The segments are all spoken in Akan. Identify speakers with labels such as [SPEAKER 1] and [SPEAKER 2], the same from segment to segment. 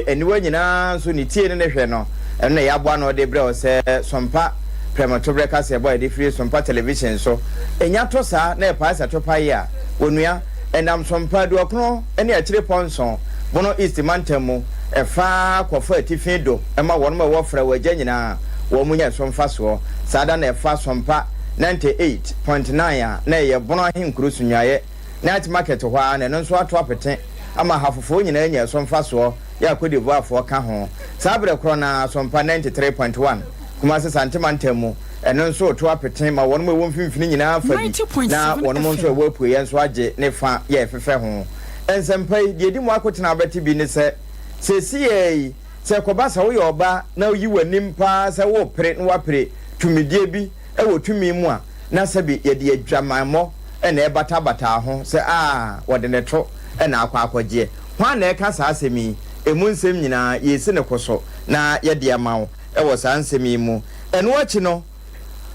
[SPEAKER 1] aniwa nyinaa nso ne tie ne ne hwɛ no, ɛno na yɛaboa ano de brɛ wo sɛ Sompa Prɛmtoberɛ kaseɛbɔ a yɛde firi Sompa Television so. Ɛnya to saa na ɛpae sɛ topaeɛ a, onua, ɛnam Sompa aduɔkron ne akyire pɔ nson, Bono East mantam mu, ɛfa kɔfa atifi do ma wɔnom a ɛwɔ Frɛ Wɔ Agya nyinaa, wɔn nya ɛso mfasoɔ. Saa da na ɛfa Sompa 98.9 a na ɛyɛ Bono ahenkuro Sunyuaeɛ Night Market hɔ ara na ɛno nso ato apete ama Ahafofoɔ nyinaa anya ɛso mfasoɔ, yɛ a Cote d'Ivoirefoɔ ka ho. Saa berɛ korɔ no ara, Sompa 93.1, Kumasi Sante mantam mu, ɛno nso reto apete ma wɔnom a ɛwɔ mfimfini nyinaa afa bi na
[SPEAKER 2] 90.7
[SPEAKER 1] wɔnom nso a
[SPEAKER 2] FM.
[SPEAKER 1] ɛwɔ apueɛ nso agye ne fa yɛ ɛfefɛ ho. Nsɛmpa yi, deɛ ɛdi mu akotena a wobɛte bi ne sɛ, seesei yi, sɛ ɛkɔba sɛ woyɛ ɔbaa na woyi w'anim pa ara sɛ worepere na woapere tumidie bi wɔ tumi mu a, na sɛbe yɛde adwamammɔ na ɛbatabataa ho sɛ aa wɔde ne to na akɔ akɔgyeɛ. Hwan na ɛka saa asɛm yi? Ɛmu nsɛm nyinaa yɛresi no koso na yɛde ama wo wɔ saa nsɛm yi mu. Ɛno akyi no,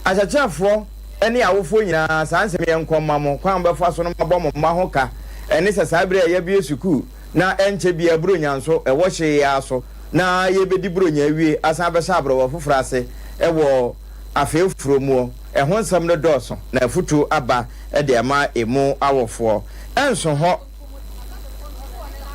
[SPEAKER 1] akyerɛkyerɛfoɔ ne awofoɔ nyinaa, saa nsɛm yi nkɔ mma mo, kwan a mobɛfa so no moabɔ mo mma ho ka, ɛne sɛ saa berɛ a yɛabue sukuu na ɛnkyɛ biara Buronya nso ɛwɔ hye yi ara so na yɛrebɛdi Buronya awie asan abɛhyɛ abrɔbɔ foforɔ ase wɔ afei foforɔ muɔ, ɛho nsɛm no dɔɔso na afutuo aba de ama ɛmu awofoɔ. Ɛnso hɔ,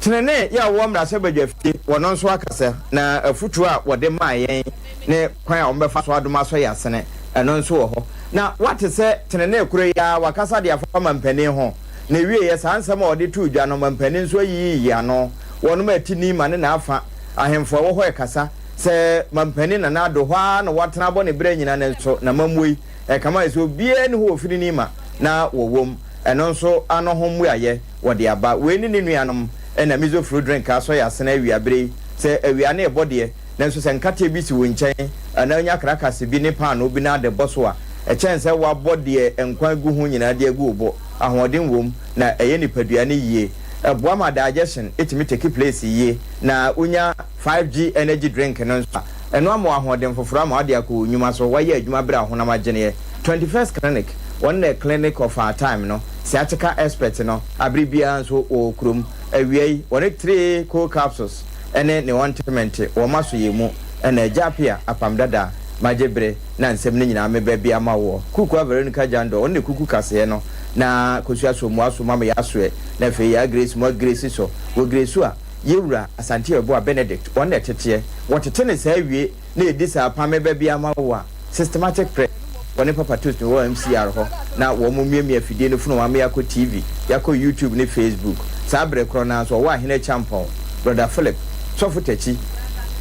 [SPEAKER 1] tenenee yɛ a wɔwɔ mmarahyɛbadwafie wɔ no nso akasa na afutuo a wɔde maa yɛn ne kwan a wɔbɛfa so adom asɔ yɛn asene, ɛno nso wɔ hɔ. Na woate sɛ tenenee korɔ yi ara wakasa de afa mampanin ho, na ɛwieɛ saa nsɛm a ɔde too dwa no mampanin nso ayiyiyi ano, wɔnom a ɛte Nima ne n'afa ahemfo a ɛwɔ hɔ ɛkasa Sɛ mampanin Nana Addo hɔ ara na watena abɔ ne bra nyina nanso n'amammuo yi ɛkame ayɛ sɛ obiara nni hɔ wɔ firi Nima na wɔwom. Ɛno nso ano ho mmuaeɛ wɔde aba. Wei ne ne nuanom na Mizo Fru Drink asɔ yɛ asene awia berɛ yi. Sɛ awia no rebɔ deɛ, nanso sɛ nkateɛ bi si wo nkyɛn anaa wonya krakase bi ne paanoo bi na ade bɔ so a, ɛkyɛn sɛ woabɔ deɛ nkwan gu ho nyinaa de agu wo bo. Ahoɔden wom na ɛyɛ nipadua no yie. Ɛboa ma digestion tumi take place yie na wonya. 5G energy drink no nso a, ɛno ama wo ahoɔden foforɔ ama wode akɔ wo nnwuma so, woayɛ adwuma berɛ a wo honam agyeneɛ. 21st Clinic, wɔn na clinic of our time no, sciatica expert no, abere biara nso wɔwɔ kurom. Awia yi, wɔne 3 cold capsules ne ne ointment wɔn aso yɛn mu, ɛna Agya Appiah apam dada, magye bere na nsɛm no nyinaa meba bi ama woɔ. Kukua Veronica Jandor, ɔno na ɛkuku kaseɛ no, na Kosua Somoa so ma me yɛasoɛ, na afei Yaa Grace mo agrace so, wɔ grace a, Yewura Asante Yeboah Benedict wɔn na ɛteteɛ. Wɔtete no saa wie na ɛdi saa pame ba bi ama wo a, systematic press, wɔne Papa Toast wɔ MCR hɔ na wɔn miamia afidie no funu ama yɛakɔ TV, yɛakɔ YouTube ne Facebook. Saa berɛ korɔ no ara nso wɔwɔ Ahene Acheampong, Brɔda Philip, Sɔfo Takyi,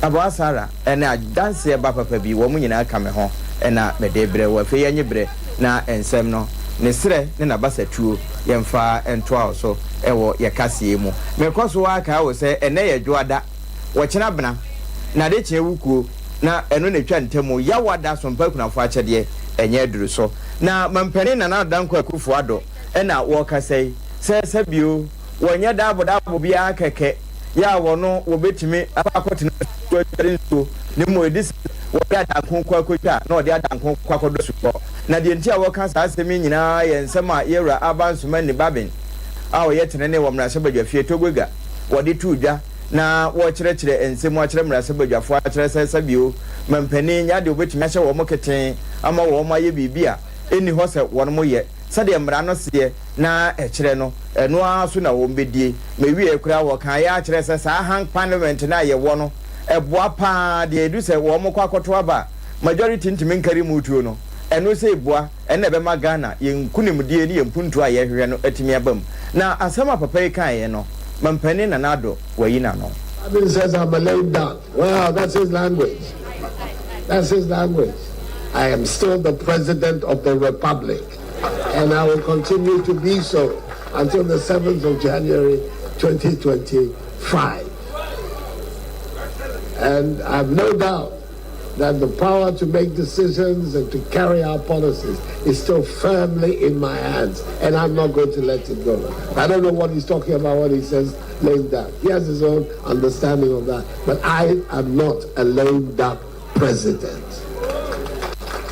[SPEAKER 1] Abaa Sarah ne adanseɛ ba papa bi, wɔn nyinaa ka me ho na mede rebrɛ wo. Afei yɛnye berɛ na nsɛm no, ne serɛ ne n'abasatuo yɛmfa ntoa wo so wɔ yɛ kaseɛ mu. Mekɔ so ara kae wo sɛ ɛnnɛ yɛ Dwoada, wɔkyena Bena, na adekyee Wukuo, na ɛno na ɛtwa ntamu, Yawada Sompa Akunafoɔ akyɛdeɛ, ɛnyɛ aduru so. Na Mampanin Nana Addo Dankwa Akufo Addo na wɔrekasa yi, sɛ sɛbio wɔnyɛ daabo daabo biara kɛkɛ, yɛ a wɔno wɔbɛtumi akɔ akɔtena nsuo adware nsuo, na mmom ɛdi sɛ wɔde adanko kɔ akɔtwa na wɔde adanko kɔ akɔdɔ asubɔ. Na deɛ nti a wɔka saa asɛm yi nyinaa yɛ nsɛm a Yɛwura Alban Sumani Babin a ɔyɛ tenenee wɔ mmarahyɛbadwafie Togoga wɔde too dwa na wɔrekyerɛkyerɛ nsɛm mu akyerɛ mmarahyɛbadwafoɔ akyerɛ sɛ sɛbio mampanin nyɛ adeɛ wɔbɛtumi ahyɛ wɔn ketee ama wɔn ayɛ biribi a ɛnni hɔ sɛ wɔn yɛ sɛdeɛ mmara no seɛ na ɛkyerɛ no, ɛno ara so na wɔbɛdie. Mewiee koraa wɔkaeɛ ara kyerɛɛ sɛ saa hung parliament no a yɛwɔ no, ɛboa pa ara, deɛ ɛdu sɛ wɔkɔ akɔto aba a, majority ntumi nkari mu tuo no, ɛno sɛ ɛbua, ɛno na ɛbɛma Ghana yɛn nkunimdie ne yɛn mpuntuo a yɛrehwehwɛ no atumi aba mu. Na asɛm a papa yi kaeɛ no, Mampanin Nana Addo wayi n'ano.
[SPEAKER 3] Babin says I'm a lame duck. Well, that's his language. That's his language. I am still the president of the republic, and I will continue to be so until the 7th of January 2025. And I have no doubt that the power to make decisions and to carry out policies is still firmly in my hands, and I'm not going to let it go. I don't know what he's talking about when he says lame duck. He has his own understanding of that, but I am not a lame duck president.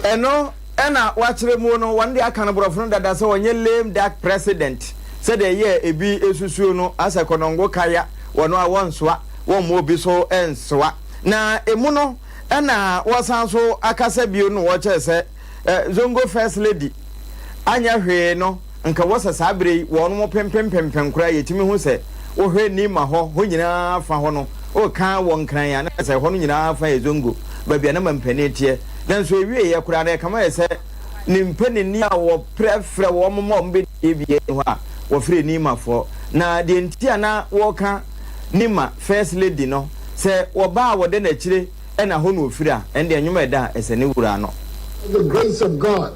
[SPEAKER 1] Ɛno na wakyerɛ mu no, wɔn de aka no borɔfo no dada sɛ ɔnyɛ lame duck president sɛdeɛ ɛyɛ a ebi susuo no, asɛ kɔnɔngo kaya wɔn a wɔnsoa. Wɔmma obi so nsoa. Na emu no na wɔsan so akasa bio no wɔkyerɛ sɛ Zongo First Lady anyɛ hwee no nka wɔsɛ saa berɛ yi wɔnom pempempempem koraa yɛtumi hu sɛ wohwɛ Nima hɔ hɔ nyinaa fa hɔ no woka wɔ Nkran a na sɛ hɔ no nyinaa fa yɛ Zongo baabi a na mampanin teɛ nanso ɛwieɛ koraa no ɛkama yɛ sɛ ne mpaninni a wɔprɛfrɛ wɔn ma wɔn bɛdie biara nni hɔ a wɔfrɛ Nimafoɔ na deɛ nti a na wɔka Nima First Lady no sɛ wɔba a wɔda n'akyire na hɔ na ɔfiri a ɛndeɛ nnwom a ɛda a ɛsɛ ne wura no.
[SPEAKER 3] The grace of God,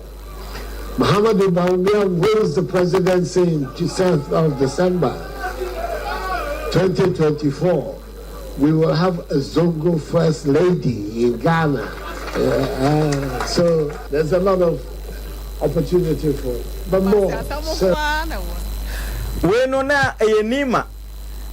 [SPEAKER 3] Mahamudu Bawumia wins the presidency in 7th of December 2024. We will have a Zongo First Lady in Ghana. So there's a lot of opportunity for, but more. So.
[SPEAKER 1] Wei no na ɛyɛ Nima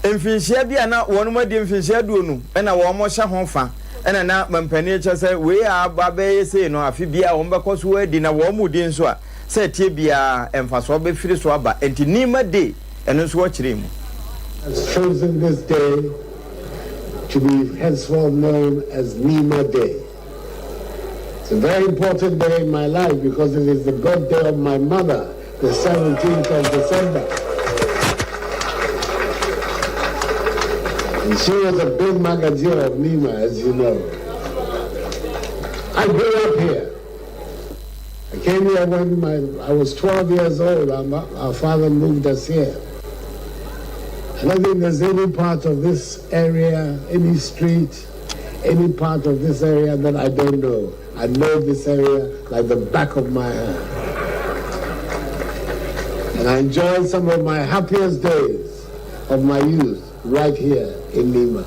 [SPEAKER 1] mfinhyia bi a na wɔnom adi mfinhyia 20 na wɔn hyɛ ho fa na na mampanin kyerɛ sɛ wei a aba bɛyɛ sei no afe biara wɔn bɛkɔ so adi na wɔn mu di nso a sɛ ɛteɛ biara mfasoɔ bɛfiri so aba nti Nima Day ɛno nso wɔkyerɛɛ mu.
[SPEAKER 3] Has chosen this day to be henceforth known as Nima Day. It's a very important day in my life because it is the birthday of my mother, the 17th of December. And she was a big magazier of Nima, as you know. I grew up here. I came here when I was 12 years old. Our father moved us here. I don't think there's any part of this area, any street, any part of this area that I don't know. I know this area like the back of my hand. And I enjoyed some of my happiest days of my youth right here in Nima.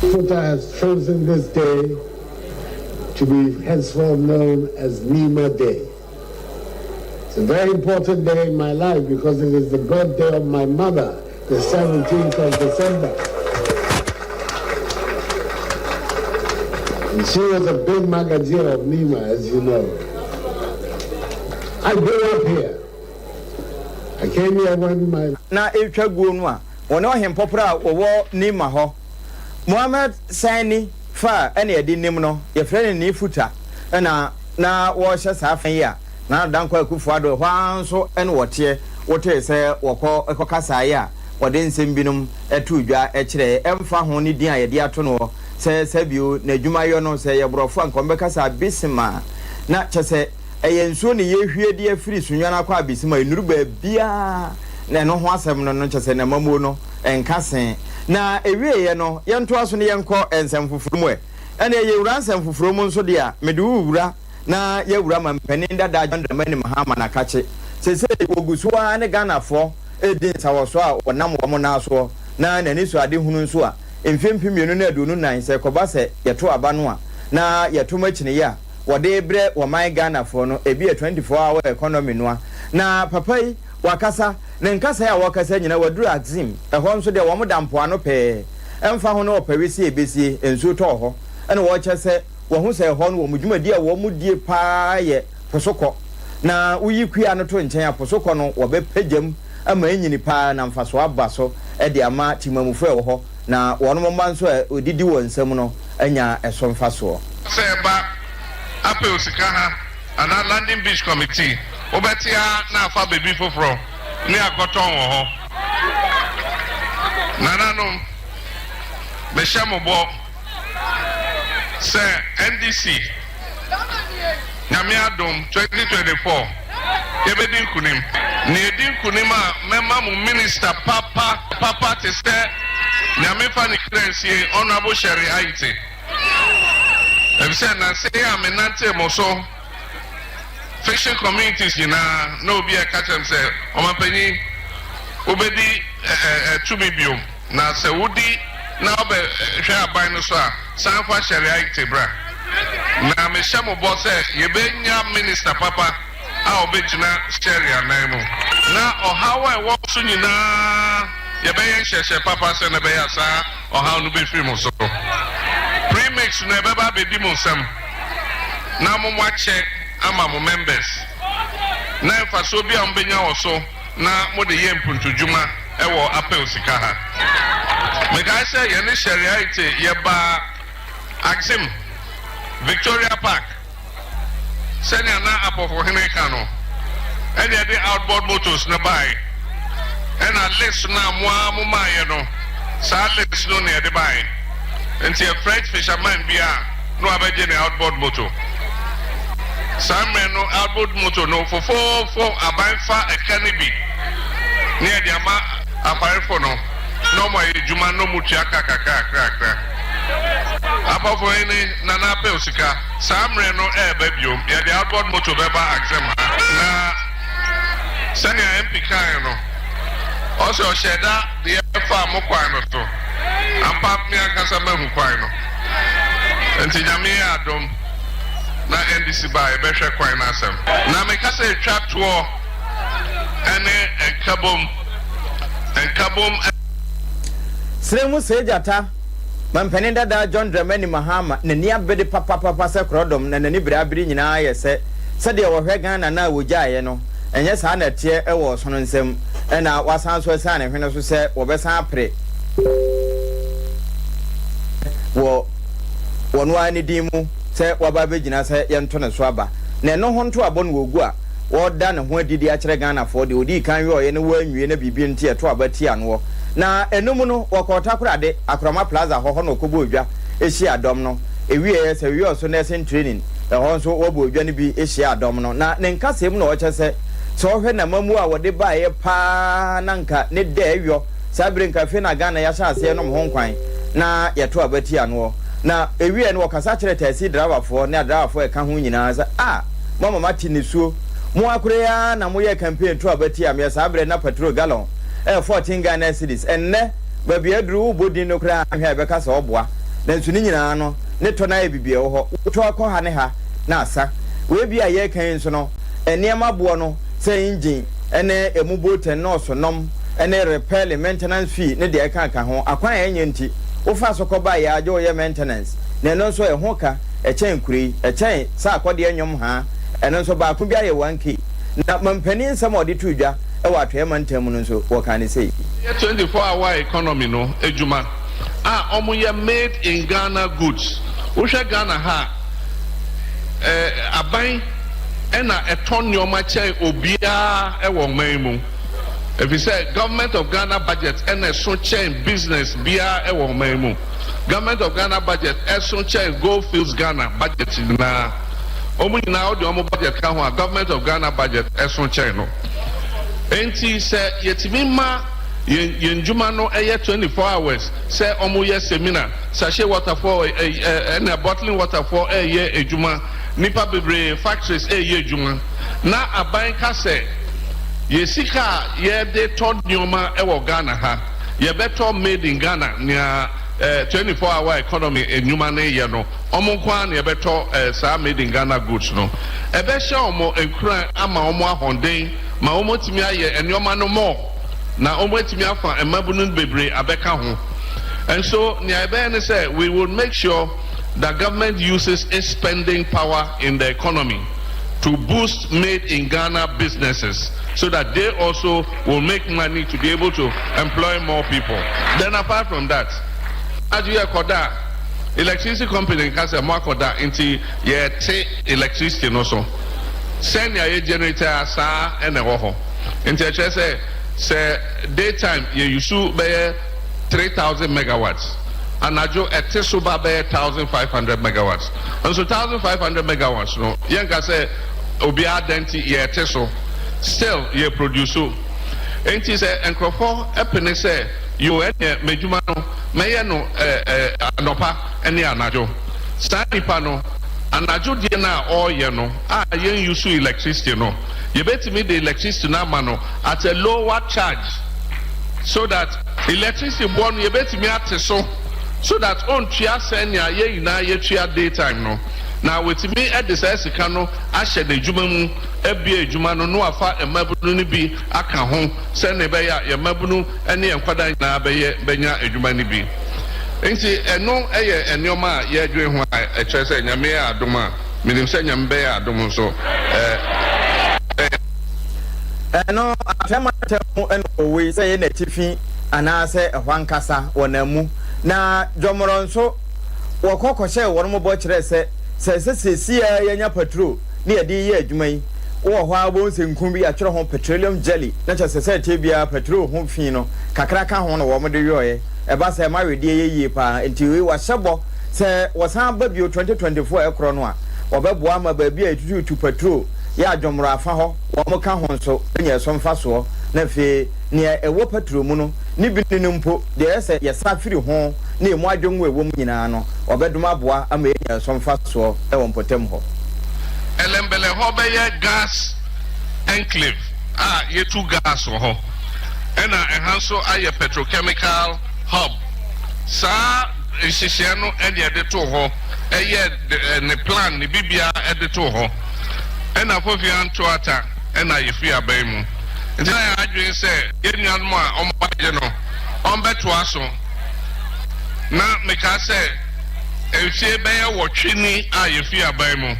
[SPEAKER 3] Futa has chosen this day to be henceforth known as Nima Day. It's a very important day in my life because it is the birthday of my mother, the 17th of December. And she was a big magazier of Nima, as you know. I grew up here. I came here when my
[SPEAKER 1] Na ɛretwa guo no a, wɔne ɔhempɔporɔ a wɔwɔ Nima hɔ, Mohammed Sani Fa a ɛna yɛde nim no, yɛfrɛ no Nii Futa, ɛna na wɔrehyɛ saa fa yi a Nana Dankwa Akufo-Addo ɛhɔ ara nso na wɔteɛ, wotee sɛ wɔkɔ kɔkasaeɛ a wɔde nsɛm binom too dwa kyerɛɛ, ɛmfa ho ne din a yɛde ato noɔ sɛ sɛbio n'adwumayɔ no, sɛ ɛyɛ borɔfo a nka wɔbɛka sɛ Abisima, na kyɛ sɛ ɛyɛ nsuo na yɛhwie de afiri Sunyani akɔ Abisima, ɛnnuru baabiara, na ɛno ho asɛm no no kyɛ sɛ n'amammuo no nka se. Na ɛwieeɛ no, yɛntoa so na yɛnkɔ nsɛm foforɔ mu ɛ. Ɛnneɛ yɛwura nsɛm foforɔ mu nso deɛ a, mede wo rewura na yɛawura Mampanin dada John Dramani Mahama n'akakye. Seesei wɔgu so ara ne Ghanafoɔ redi nsawɔsoɔ a wɔnam wɔn nan soɔ na n'anisoadehunu nso a mfeɛ 2024 sɛ ɛkɔba sɛ yɛto aba no a na yɛto ma kyiniiɛ a wɔde rebrɛ wɔman Ghanafoɔ no ebi yɛ 24 hour economy noa na papa yi wakasa ne nkasaeɛ a wɔkasa nyina waduru Axim ɛhɔ nso deɛ wɔn da mpoano pɛɛ ɛmfa ho ne ɔpɛ wesie ɛbɛsie nsuo tɔɔ hɔ ɛna wɔkyɛ sɛ Wɔahu sɛ ɛhɔ no wɔn dwumadi a wɔdie pa ara yɛ po so kɔ, na woyi kua no to nkyɛn a, po so kɔ no wɔbɛpagya mu ama anyini pa ara na mfasoɔ aba so de ama temamufo a ɛwɔ hɔ, na wɔn mma nso a wɔdidi wɔn nsam no anya ɛso mfasoɔ.
[SPEAKER 2] Sɛ ɛba Apple sika ha anaa London Beach Committee, wobɛte ara na afa baabi foforɔ ne akɔtɔn wɔ hɔ. Nananom, mehyɛ mo bɔ. Sɛ NDC Nyame adom 2024 yɛbɛdi nkunim. Na yɛdi nkunim a mɛma mo minister papa papa te sɛ Nyame fa ne kra nsie Honourable Sherry Ayite. Efisɛ nnansa yi a menantee mo so fishing communities nyinaa na obi a ɛka kyerɛ me sɛ ɔmanpanyin wobɛdi tumi biom na sɛ wodi na wobɛ hwɛ aban no so a san fa Sharia bra na mehyɛ mo bɔ sɛ yɛbɛnya minister papa a ɔbɛgyina Sharia nan mu na ɔhaw a ɛwɔ so nyinaa. Yɛbɛyɛ nhyɛhyɛ papa sɛ na ɛbɛyɛ a saa ɔhaw no bɛfiri mo so. Premix no ɛbɛba abɛdi mo nsam na mo moakyɛ ama mo members na mfasoɔ bi a mobɛnya wɔ so na mode yɛ mpuntudwuma ɛwɔ apɛw sika ha. Mekae sɛ yɛne Sherry Aite yɛbaa Axim Victoria Park, sɛnea na apɔfohene ka no, ɛne yɛde outboard motors no bae, ɛna list no a mo ara mo maayɛ no, saa list no na yɛde bae. Nti yɛ fisherman bi a na wabɛgye ne outboard motor. Saa mmerɛ no, outboard motor no fofoofo, aban fa ɛka no bi ne yɛde ama akwarefo no na ɔmo ayɛ adwuma na ɔmo tua ka kakra kakra kakra. Apɔfohene Nana Apɛw sika, saa mmerɛ no ɛɛba biom, yɛde outboard motor bɛba Axim ha. Na sɛnea MP kan no, ɔsɛ ɔhyɛ da deɛ ɛfa mo kwan no so ampa. Me ankasa mahu kwan no, nti Nyame yɛ adom na NDC ba, yɛbɛhwɛ kwan no asɛm. Na meka sɛ etwa toɔ ɛne nkabom, nkabom.
[SPEAKER 1] Serɛ mu sɛ gyata, mampanin dada John Dramani Mahama n'ani abere papapapa sɛ korɔdɔm, na n'ani bere abere nyinaa yɛ sɛ sɛdeɛ wɔhwɛ Ghana no a wɔgyaeɛ no, ɛnyɛ saa na ɛteɛ ɛwɔ ɔsono nsam. Ɛna wasan so asiane ne hwene so sɛ wɔbɛsan apere wɔ wɔn ara ne din mu sɛ waba abɛgyina sɛ yɛnto ne so aba. Na ɛno ho nto abɔ no wɔgu a wɔda ne ho adidi akyerɛ Ghanafoɔ deɛ ɔdii kan yɔɔyɛ ne wɔanwie na biribi nti ɛto aba tia noɔ. Na ɛnum no, wɔkɔɔ Takorade Akorɔma Plaza hɔ hɔ na ɔkɔbɔ odwa hyia dɔm no. Ewieɛ sɛ wiɛ ɔso nursing training ɛhɔ nso wɔbɔ odwa no bi hyia dɔm no. Na ne nkasɛm mu na ɔkyɛ sɛ sɛ ɔhwɛ n'amamu a wɔde baeɛ paa na nka ne dɛ ɛyɔ saa bere nka afei na Ghana yɛahyɛ aseɛ nom ho nkwan na yɛto aba tia noɔ. Na ewie no, wɔkasa kyerɛ taxi driverfoɔ ne adriverfoɔ ɛka ho nyinaa sɛ a mama mate nisuo mo akora yi ara na moyɛ campaign to aba tia meɛ. Saa berɛ na petrol gallon ɛyɛ 14 Ghana cedis. Ɛnnɛ baabi aduru, wobɔ din no koraa hwɛ a, ɛbɛka sɛ ɔboa. Nanso ne nyinaa no, ne tɔ no ayɛ bibi ɛwɔ hɔ, wotɔ akɔ ha ne ha na asa. Wei bi a yɛreka yi nso no, nneɛma boɔ no sɛ engine ne emu boten nɔɔso nom ne repairing, maintenance fee ne deɛ ɛka ka ho. Akwan a ɛnyɛ nti wofa so kɔba yɛ agye woyɛ maintenance na ɛno nso ɛho ka ɛkyɛn kure yi, ɛkyɛn sɛ akɔdeɛ nnwom ha. Ɛno nso baako bi ayɛ 1K. Na mampanin nsɛm a ɔde to dwa ɛwɔ Atɔeɛ mantam mu no nso, wɔka ne sei.
[SPEAKER 2] Yɛ 24 hour economy no adwuma a wɔyɛ made in Ghana goods. Wohwɛ Ghana ha, aban ɛna ɛtɔ nneɛma kyɛn obiara ɛwɔ ɔman mu, efisɛ Government of Ghana budget ɛna ɛso kyɛn business biara ɛwɔ ɔman mu. Government of Ghana budget ɛso kyɛn Goldfields Ghana budget nyinaa. Wɔn nyinaa, wɔde wɔn budget ka ho a, Government of Ghana budget ɛso kyɛn no. Nti sɛ yɛtumi ma yɛn dwuma no ɛyɛ 24 hours, sɛ wɔn yɛ semina, sachet water fo ɛ ɛ ɛna bottling water fo ɛyɛ adwuma, nipa bebree, factories ɛyɛ adwuma, na aban ka sɛ yɛ sika a yɛde tɔ nneɛma ɛwɔ Ghana ha, yɛbɛtɔ made in Ghana, nea 24 hour economy enyuma ne yɛ no, wɔn nko ara na yɛbɛtɔ saa made in Ghana goods no, ɛbɛhyɛ wɔn nkuran ama wɔn ahoɔden ma wɔn atumi ayɛ nneɛma no more na wɔn atumi afa mmabunu bebree abɛka ho. And so nea ɛbɛyɛ ne sɛ we will make sure that government uses its spending power in the economy to boost made in Ghana businesses so that they also will make money to be able to employ more people. Then apart from that, adu yɛ kɔda, electricity company nka sɛ mo akɔda nti yɛte electricity no so. Sɛnea yɛ generator saa ɛna ɛwɔ hɔ, nti ɛkyerɛ sɛ daytime yɛ use bɛyɛ 3,000 megawatts, anadwo ɛte so ba bɛyɛ 1,500 megawatts. Nso 1,500 megawatts no, yɛnka sɛ obiara dan ti yɛte so, still yɛ produce. Nti sɛ nkurɔfoɔ ɛpene sɛ yo, ɛneɛ mɛdwuma no mɛyɛ no ɛɛ ɛɛ anɔpa ɛne anadwo, saa nipa no anadwo deɛ no a ɔreyɛ no a yɛn use electricity no, yɛbɛtumi de electricity no ama no at a lower charge so that electricity boɔ no yɛbɛtumi ate so, so that ɔntua sɛnea yɛn nyinaa yɛtua daytime no. Na watumi de saa sika no ahyɛ n'adwuma mu, abue adwuma no na wafa mmabunu no bi aka ho sɛnea ɛbɛyɛ a yɛn mmabunu ne yɛn nkwadaa nyinaa bɛyɛ bɛnya adwuma no bi. Nti ɛno yɛ nneɛma a yɛredwen ho a ɛkyerɛ sɛ Nyame yɛ adom a, menim sɛ Nyame bɛyɛ adom nso. Ɛɛ.
[SPEAKER 1] Ɛno Atɔeɛ Mantam mu na wɔwɔ yi, sɛ ɛyɛ n'atifi anaasɛ ɛhɔ ankasa, wɔnam mu. Na Dwɔmorɔ nso, wɔkɔ kɔhyɛɛ wɔn bɔ kyerɛɛ sɛ, sɛ ɛsɛ seesei ara yɛanya paturo na yɛde reyɛ adwuma yi, wowɔ hɔ ara wobɛhu sɛ nku bi yɛatwerɛ ho petroleum jelly, na kyerɛ sɛ sɛ ɛteɛ biara paturo ho fi no kakra ka ho na wɔde yɔeɛ. Ɛba saa ɛma wedeɛ yɛ yie pa ara. Enti wei wɔahyɛ bɔ sɛ wɔsan ba bio 2024 a ɛkorɔ no a, wɔbɛboa ama baabi a yɛtututu paturo yɛ adwomorɔ afa hɔ, wɔka ho nso anya ɛso mfasoɔ, na afei nea ɛwɔ paturo mu no ne bini no mpo, deɛ ɛyɛ sɛ yɛsa firi ho ne emu adwongo a ɛwɔ mu nyinaa no, wɔbɛdom aboa ama yɛanya ɛso mfasoɔ wɔ mpɔtam hɔ.
[SPEAKER 2] Ellembelle hɔ bɛyɛ gas enclave a yɛtu gas wɔ hɔ, ɛna ɛha nso ayɛ petrochemical hub. Saa nhyehyɛɛ no ɛne yɛde too hɔ, ɛyɛɛ ne plan ne biribiara de too hɔ. Ɛna Kofi anto ata ɛna yɛfiri aban mu. Nti na yɛn adwene sɛ yɛn nuanom a wɔagye no wɔbɛtoa so. Na mekaa sɛ mfie bɛyɛ wɔtwe ni a yɛfiri aban mu,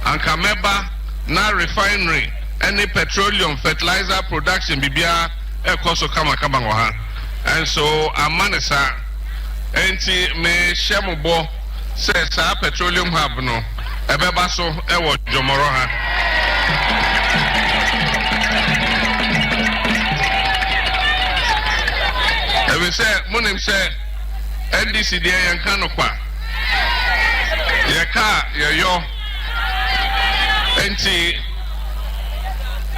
[SPEAKER 2] anka mɛba na refinery ne petroleum fertilizer production biribiara rekɔ so kamakama wɔ ha. Nso amma no saa. Enti mehyɛ mo bɔ sɛ saa petroleum hub no, ɛbɛba so wɔ Jomoro ha. Efisɛ monim sɛ NDC deɛ yɛnka no kwa. Yɛka a yɛyɔ. Enti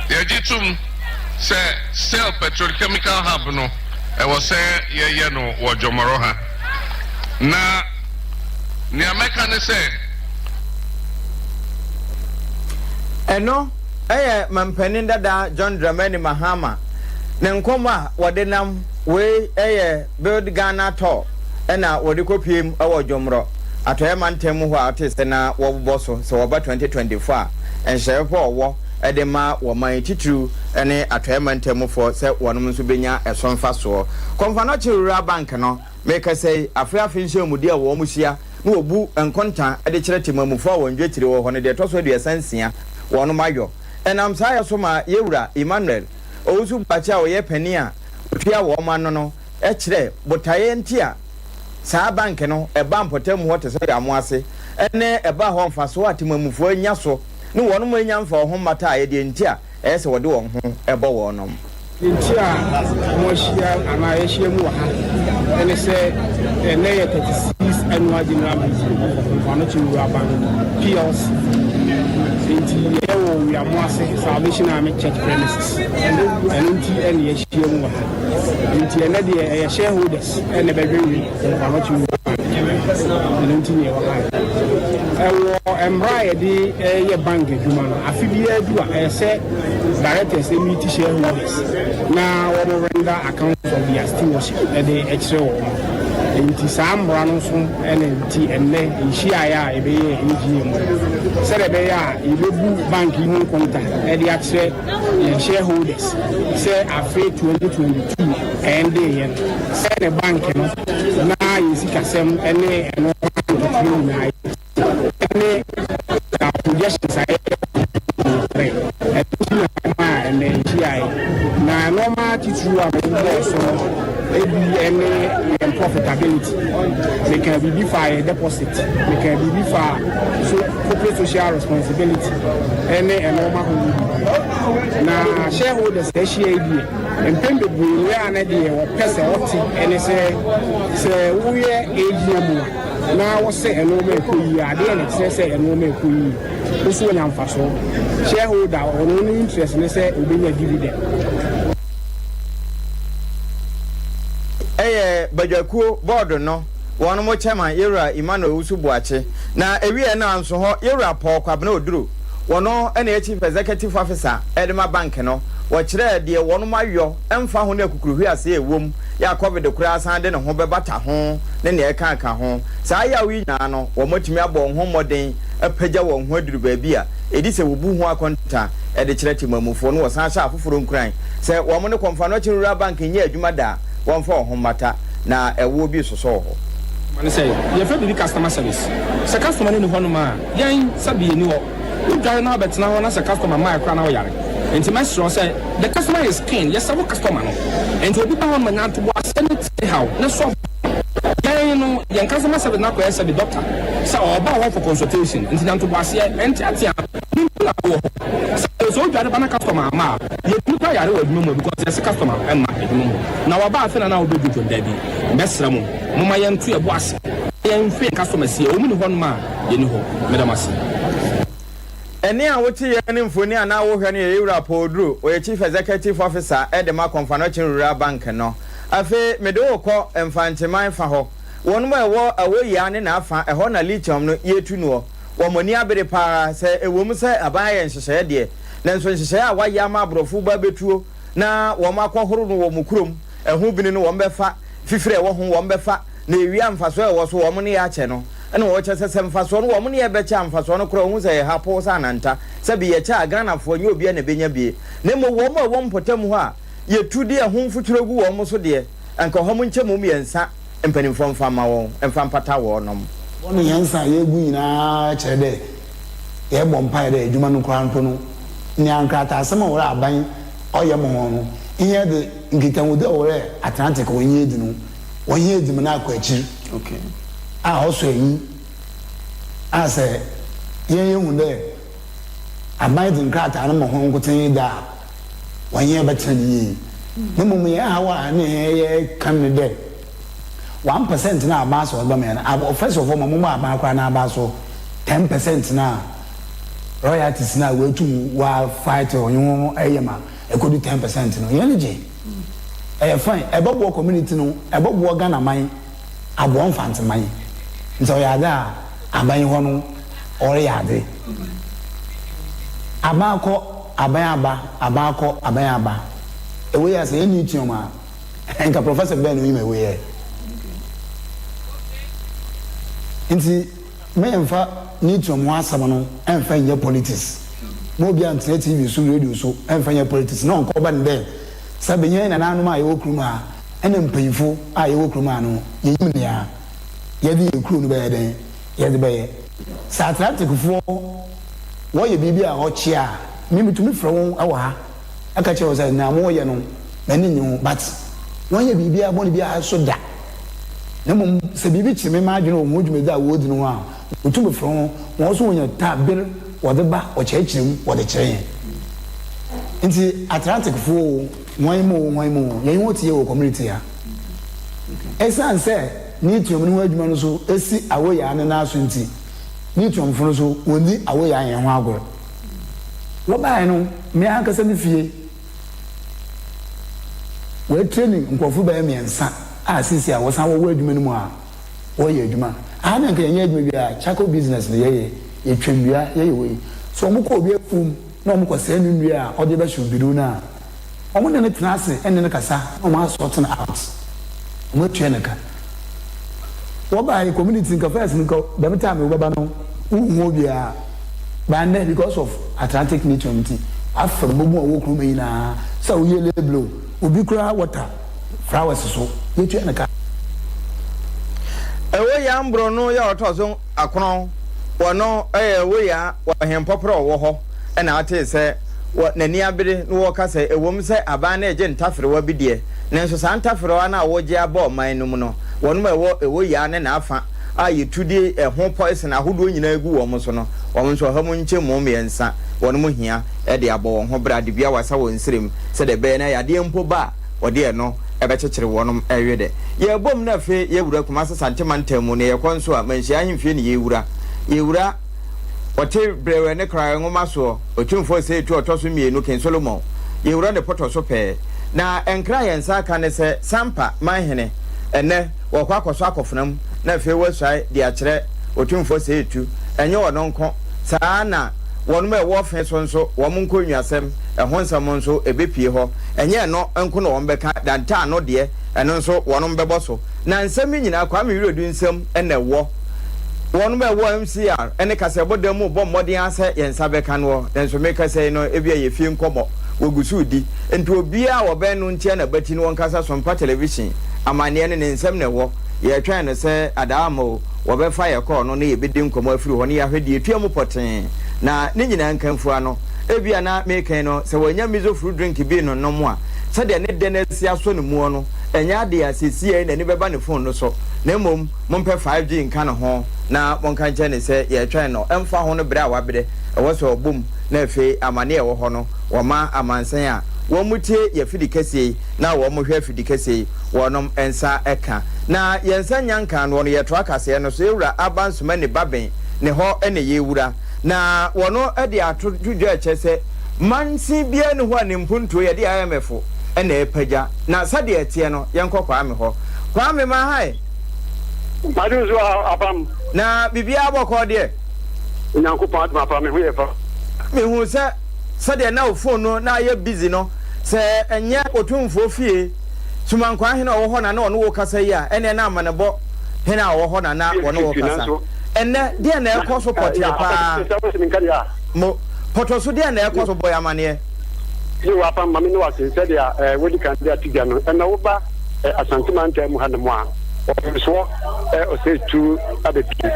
[SPEAKER 2] yɛgye tom sɛ Shell Petrochemical Hub no, ɛwɔ sɛ yɛyɛ no wɔ Jomoro ha. Na nea mɛka ne sɛ.
[SPEAKER 1] Ɛno yɛ Mampanin dada John Dramani Mahama ne nkɔmmɔ a wɔde nam wei yɛ Build Ghana Tour na wɔde kɔpuem wɔ Dwomorɔ, Atɔeɛ Mantam mu hɔ a ɔte sɛ na wɔbobɔ so sɛ wɔba 2024 a, nhyehyɛeɛ pa a ɔwɔ de ma wɔ man titiriw ne Atɔeɛ Mantam mufoɔ sɛ wɔnom nso bɛnya ɛso mfasoɔ. Komfo-Anokye Rural Bank no Merekasa yi, afe afe nhyiamudi a wɔhyia na wɔbu nkonta de kyerɛ temamufo a wɔn dwetire wɔ hɔ no deɛ ɛtɔ so 36 wɔnom ayɔ. Ɛnam saa yɛ so ma Yɛwura Emmanuel Owusu Boakye a ɔyɛ panin a ɔtua wɔn ano no kyerɛ botaeɛ nti a saa bank no ba mpɔtam hɔ te sɛ Yamoase ne ɛba hɔ mfasoɔ a temamufoɔ anya so ne wɔnom anya mfa wɔn ho mmataeɛ deɛ nti a ɛyɛ sɛ wɔde wɔn ho bɔ wɔnom.
[SPEAKER 4] Deɛ nti a moahyia anaa yɛahyia mu wɔ ha ne sɛ ɛnnɛ yɛ 36 Annual General Meeting of Ɔkomfo-Anokye Rural Bank PLC. Enti yɛwɔ Wiamoase Salvation Army Church premises. Ɛno nti ɛna yɛahyia mu wɔ ha. Enti ɛnnɛ deɛ ɛyɛ shareholders ɛna ɛbɛdwennwen Ɔkomfo-Anokye Rural Bank. Ɛno nti na yɛwɔ ha. Ɛwɔ mmara a yɛde yɛ bank adwuma no, afe biara du a ɛyɛ sɛ Directors meet shareholders na wɔn render account of their stewardship de kyerɛ wɔn. Nti saa mmara no nso na nti ɛnnɛ nhyiaeɛ a yɛbɛyɛ AGM no sɛdeɛ ɛbɛyɛ a yɛbɛbu bank yi ho nkonta de akyerɛ yɛn shareholders sɛ afe 2022 ɛndeeɛ no sɛ ne bank no na yɛn sikasɛm ne ɛno ntotoeɛ nyinaa ne projections a yɛyɛ nokorɛ. Ɛno nti na ɛmaa ɛnnɛ yɛhyiaeɛ. Na nnoɔma titiriw a mebobɔɔ so no ebi ne yɛn profitability. Mekaa biribi faa yɛn deposit, mekaa biribi faa so corporate social responsibility ne nnoɔma ahodoɔ bebree. Na shareholders a ahyia yi deɛ, mpɛn bebree no yɛ a na deɛ wɔpɛ sɛ wɔte ne sɛ, sɛ woyɛ AGM a, na wɔsɛ nnoɔma ɛkɔ yie a, adeɛ na ɛkyerɛ sɛ nnoɔma ɛkɔ yie. Wo so wonya mfasoɔ. Shareholder, ɔno ne interest ne sɛ ɔbɛnya dividend.
[SPEAKER 1] Ɛyɛ badwakuo bɔɔdo no wɔnom chairman Yewura Emmanuel Owusu Boakye na ɛwieɛ no anso hɔ Yewura Paul Kwabena Oduro wɔno na ɛyɛ Chief Executive Officer de ma bank no wɔkyerɛɛ deɛ wɔnom ayɔ ɛmfa ho ne akukuruhweaseɛ a ɛwom yɛ a Covid koraa san de ne ho bɛbata ho ne nea ɛka ka ho. Saa yaw yi nyinaa no, wɔatumi abɔ wɔn ho mmɔden apagya wɔn ho aduru baabi a ɛdi sɛ wɔbu ho akonta de kyerɛ temammufoɔ no. Wɔsan hyɛ afoforɔ nkuran sɛ wɔn ne Komfo-Anokye Rural Bank nyɛ adwuma da a wɔmfa wɔn ho mmata na ɛwoɔ bi sosɔ wɔ hɔ.
[SPEAKER 4] Ma ne sɛ yɛfrɛ biribi customer service. Sɛ customer no nni hɔnom a, yɛn sɛbe yɛnni hɔ. Wodware na wabɛtena hɔ na sɛ customer mmaeɛ koraa na woyare. Nti mɛsrɛ wo sɛ the customer is king, yɛsɛ wo customer no. Nti obi ba hɔnom a nya ntoboaseɛ ne tie haw ne solve. Yɛn no yɛn customer service no akɔyɛ sɛbe doctor sɛ ɔɔba wo hɔ for consultation. Nti nya ntoboaseɛ, nteatea, ne mpo na wowɔ hɔ. Sɛ sɛ wodware ba na customer amma a, yɛtumi koraa yare wɔ adwuma mu because yɛse customer mma adwuma mu. Na waba afei na na wobɛdwodwo no, daabi. Mɛsrɛ mo, momma yɛnto yɛn bo ase na yɛnhwɛ yɛn customers yie. Wɔn nni hɔnom a, yɛnni hɔ. Meda mo ase.
[SPEAKER 1] Ɛnne a wote yɛ ne mfoni a na wohwɛ no yɛ Yewura Paul Oduro, ɔyɛ Chief Executive Officer de ma Komfo-Anokye Rural Bank no. Afei mede wo rekɔ Mfantseman fa hɔ. Wɔnom a ɛwɔ Awoyia ne n'afa, ɛhɔ na lithium no yɛtu noɔ. Wɔn ani abere pa ara sɛ ɛwom sɛ aban ayɛ nhyehyɛeɛ deɛ, nanso nhyehyɛeɛ a wɔayɛ ama aborɔfo ba abɛtuo na wɔn akɔhoro no wɔ wɔn kurom, ɛho bini no wɔn bɛfa, fifire a ɛwɔ ho wɔn bɛfa, na ewia mfasoɔ a ɛwɔ so wɔn ne yɛ akyɛ no. Ɛna wɔkyɛ sɛ sɛ mfasoɔ no wɔn ne yɛ bɛkyɛ a mfasoɔ no koraa wɔhu sɛ ɛyɛ ha poo sɛ ananta, sɛbi yɛkyɛ a Ghanafoɔ nyɛ obiara na ɛbɛnya bie, na mmom wɔn a ɛwɔ mpɔtam hɔ a yɛtu de ɛho mfuturo gu wɔn so deɛ, anka ɔha mu nkyɛmu mmiɛnsa mpanimfoɔ mfa mma wɔn mfa mpata wɔnom.
[SPEAKER 5] Bɔne hɛn nsa a yeegu nyina kyerɛ dɛ yɛbɔ mpae dɛ edwuma no koraa mpo no, nyia nkrataasɛm a ɔwɔ dɛ aban ɔyɛ ma hɔn no, hɛn dze nkitahodzi a ɔwɔ dɛ Atlantic wɔnye edzi no, wɔnye edzi ma no akɔ ekyir a ɔsɔ enyi a sɛ hɛn yehu dɛ aban dze nkrataa no ma hɔn nkotsee dze a, wɔnye hɛn bɛtsena no yie. Na mbom hɛn haw a nna hɛn yɛka nye dɛ, 1% no a aban sɛ ɔdze bɛma hɛn no, first of all ma mommɔ aban koraa n'aba so, 10% no a royalties no a woetum wɔa-fight ɔnye hɔn yɛ ma ekodu 10% no, hɛn gye. Ɛyɛ fine, ɛbɔboa community no, ɛbɔboa Ghanaman, aboa Mfantseman. Ntsi ɔyɛ adze a aban hɔ no ɔreyɛ adze. Aban akɔ, aban aba, aban akɔ, aban aba. Ewei a sɛ yɛnye tuam a, nka professor bɛn na onyim ewei ɛ? Ntsi mma yɛmmfa Newton ho asɛm no mmfa nnyɛ politics. Mma obiara nntsena TV so, radio so mmfa nnyɛ politics na ɔnnkɔba no dɛ sɛ bɛ hɛn nanaanom a yɛwɔ kurom ha na mpanyimfo a yɛwɔ kurom ha no yenyim nea yɛdze hɛn kurow no bɛyɛ dɛn, yɛdze bɛyɛ. Sɛ Atlanticfoɔ wɔyɛ biribi a ɔkyea a, me metumi frɛ wɔn wɔ ha ka kyerɛ wɔn sɛ nea moreyɛ no m'ani nnye ho but wɔnyɛ biribiara bɔne biara so da. Na mbom sɛ biribi kyer me m'adwen wɔ hɔn dwumadzi a woridzi no ho a, mutum frɛ hɔn ma hɔn so wonya ta ber wɔdze ba wɔkyerɛkyerɛ mu wɔdze kyerɛ hɛn. Ntsi Atlanticfo o, hɔn mu o, hɔn mu o, yɛnye hɔn tse yie wɔ community ha. Esian sɛ Newton no ho edwuma no so si Awoyaa ne nan so ntsi, Newtonfo no so wonndzi Awoyaa hɛn ho agor. Wɔbae no, me ankasa me fie, wɔatraining nkorɔfo bɛyɛ miɛnsa a sesei a wɔsan wɔwɔ edwuma no mu a wɔreyɛ edwuma. Aha na nka yɛnnyɛ edwuma biara, charcoal business na yɛyɛ, yɛtwa ndua, yɛyɛ wei. So wɔkɔ obi efuw mu na wɔkɔsɛɛ no ndua a ɔdze bɛhyew biriw no a, wɔne no tsena ase ne no kasa na wɔasort no out, wɔatua no ka. Wɔbae community nka first no nka dɛm time wɔbɛba no wonnhu obiara but ndɛ because of Atlantic Lithium ntsi wɔafa mbabun a wɔwɔ kurom ha nyinaa sɛ woyɛ label o, obi koraa water flowers so yetua no ka.
[SPEAKER 1] Ɛwɔ Yaa Mborɔno yɛ ɔtɔ so akron wɔ no yɛ ɛwɔ Yaa wɔ Hempɔprɛ ɔwɔ hɔ na atee sɛ wɔ n'ani abere na wɔka sɛ ɛwom sɛ aban no regye ntaferewa bi deɛ, nanso saa ntaferewa no a wɔregye aba ɔman no mu no, wɔnom a ɛwɔ Ewoyaa ne n'afa a yɛtu de ɛho poison ahodoɔ nyinaa gu wɔn so no, wɔn nso ɔha mu nkyɛmu mmiɛnsa wɔnom hia de abɔ wɔn ho bra de bi awasa wɔn srem sɛdeɛ ɛbɛyɛ na yadeɛ mpo ba a wɔde ɛno bɛkyekyere wɔnom werɛ. Yɛrebom na afei yɛawura Kumase Sante mantam mu na yɛkɔ nso a Manhyia ahemfie ne yɛrewura. Yɛwura. Ɔte brɛwɛ ne kraɛ nwoma soɔ, Otumfoɔ Osei-Tuo ɔtɔ so mmienu, King Solomon, yɛwura ne pɔtɔ so pɛɛ. Na nkra a yɛn nsa aka ne sɛ, Sampa, manhene, ɛnnɛ, wɔrekɔ akɔsɔ akɔfena mu, na afei wɔasuae de akyerɛ Otumfoɔ Osei-Tu. Ɛnyɛ ɔno nko, saa ara na wɔnom a ɛwɔ ɔfe so nso, wɔn nkɔnnwasɛm, ɛho nsɛm nso, ɛbɛpue hɔ. Ɛnyɛ ɛno nko na wɔbɛka, Dantaano deɛ, ɛno nso wɔnom bɛbɔ so. Na nsɛm yi nyinaa, Kwame Wiredu nsam na ɛwɔ. Wɔnom a ɛwɔ MCR ne kaseɛbɔ dan mu rebɔ mmɔden ara sɛ yɛn nsa bɛka noɔ, nanso mekasa yi no ebia yɛ fie nkɔmmɔ wɔgu so redi, nti obiara a wɔbɛn no ntia n'abati no wɔnkasa Sompa Television amanneɛ no ne nsam na ɛwɔ, yɛretwɛn no sɛ adaa ama o, wɔbɛfa yɛ kɔɔ no na yɛbɛdi nkɔmmɔ afiri hɔ na yɛahwɛ deɛ ɛtua mu pɔtee na ne nyinaa nkamfua no. Ebia na meka yi no sɛ wanya miso fruit drink bi renonom a, sɛdeɛ ne dɛ no asi asɔ ne muo no, ɛnyɛ adeɛ a seesei n'ani bɛba ne phone no so, na mmom Mompɛ 5G nka ne ho na monka nkyerɛ no sɛ yɛretwɛn no, ɛmfa ho no brɛ a wabrɛ, ɛwɔ sɛ ɔbom na afei amane a ɛwɔ hɔ no wɔma amansan a wɔn tie yɛn afidi kɛseɛ yi na wɔn hwɛ afidi kɛseɛ yi wɔnom nsa ka na yɛn nsa nnya nkaa noɔ no yɛtoa kaseɛ no so. Yɛwura Aba Nsumani Baben ne hɔ na yɛrewura na wɔno de ato to dwa ɛkyɛ sɛ mansin biara nni hɔ a ne mpuntuo yɛde IMF na ɛrepagya na sɛdeɛ ɛteɛ no yɛnkɔ Kwame hɔ. Kwame Mahae.
[SPEAKER 6] Mado nso apam.
[SPEAKER 1] Na biribiara bɔkɔɔ deɛ.
[SPEAKER 6] Onyankopɔn adom apa, me ho yɛ fa.
[SPEAKER 1] Mehuu sɛ sɛdeɛ na wo phone no na ayɛ busy no, sɛ ɛnyɛ Otumfoɔ fie Sumankwaa hene a ɔwɔ hɔ na na ɔne wo kasa yi a, ɛnneɛ na amanebɔ hene a ɔwɔ hɔ na na wɔne wo kasa. Ɛnnɛ, deɛn na ɛrekɔ so pɔtee paa? Mo, pɔtɔ so deɛn na ɛrekɔ so? Bɔ yɛn amaneɛ.
[SPEAKER 6] Yiw, apam, ma me ne wo ase sɛdeɛ wodi kan de ato dwa no, ɛnnɛ woba Asante mantam mu hanom a, ɔmsoɔ ɔsɛ tu abɛpie.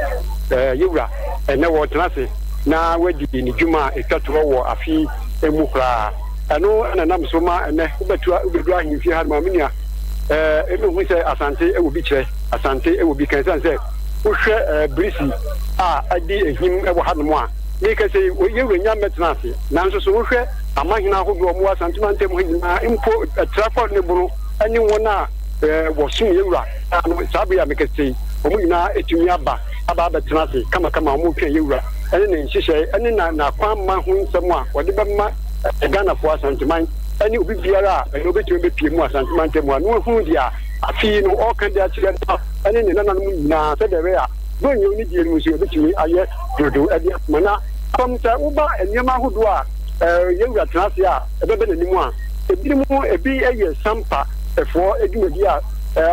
[SPEAKER 6] Yɛwura, ɛnɛ wɔretena ase na wadi ne dwuma a ɛtwa toɔ wɔ afe yi mu koraa. Ɛno na ɛnam so ma ɛnɛ wobɛtu wobɛdu ahemfie hanom a, me nua, ɛbɛhu sɛ Asante wɔ bi kyerɛ, Asante wɔ bi ka. Ɛsiane sɛ wohwɛ birisi a adi ahim wɔ hanom a, meka sɛ yɛwura nya mmɛtena ase. Nanso so wohwɛ amahene ahodoɔ a wɔwɔ Asante mantam ha nyinaa mpo, ɛtra kɔ ne bono ne wɔn a wɔsom yɛn Wura no, saa bere yi a mekasa yi, wɔn nyinaa atumi aba aba abɛtena ase kamakama a wɔretwɛn yɛn Wura ne ne nhyehyɛe ne n'akwanma ho nsɛm a wɔde bɛma Ghanafoɔ, Asanteman ne obi biara a ɛnɛ obetumi abɛpue mu Asante mantam ha na wahunu deɛ afe yi no ɔreka de akyerɛ no ne ne nananom nyinaa sɛdeɛ ɛbɛyɛ a Buronyo ne die no mu nso yɛbɛtumi ayɛ dwoodwoo de ama. Na fam sɛ woba nneɛma ahodoɔ a yɛn Wura tena ase a ɛbɛba n'anim a, Ebinom ebi yɛ Sampa foɔ dwumadi a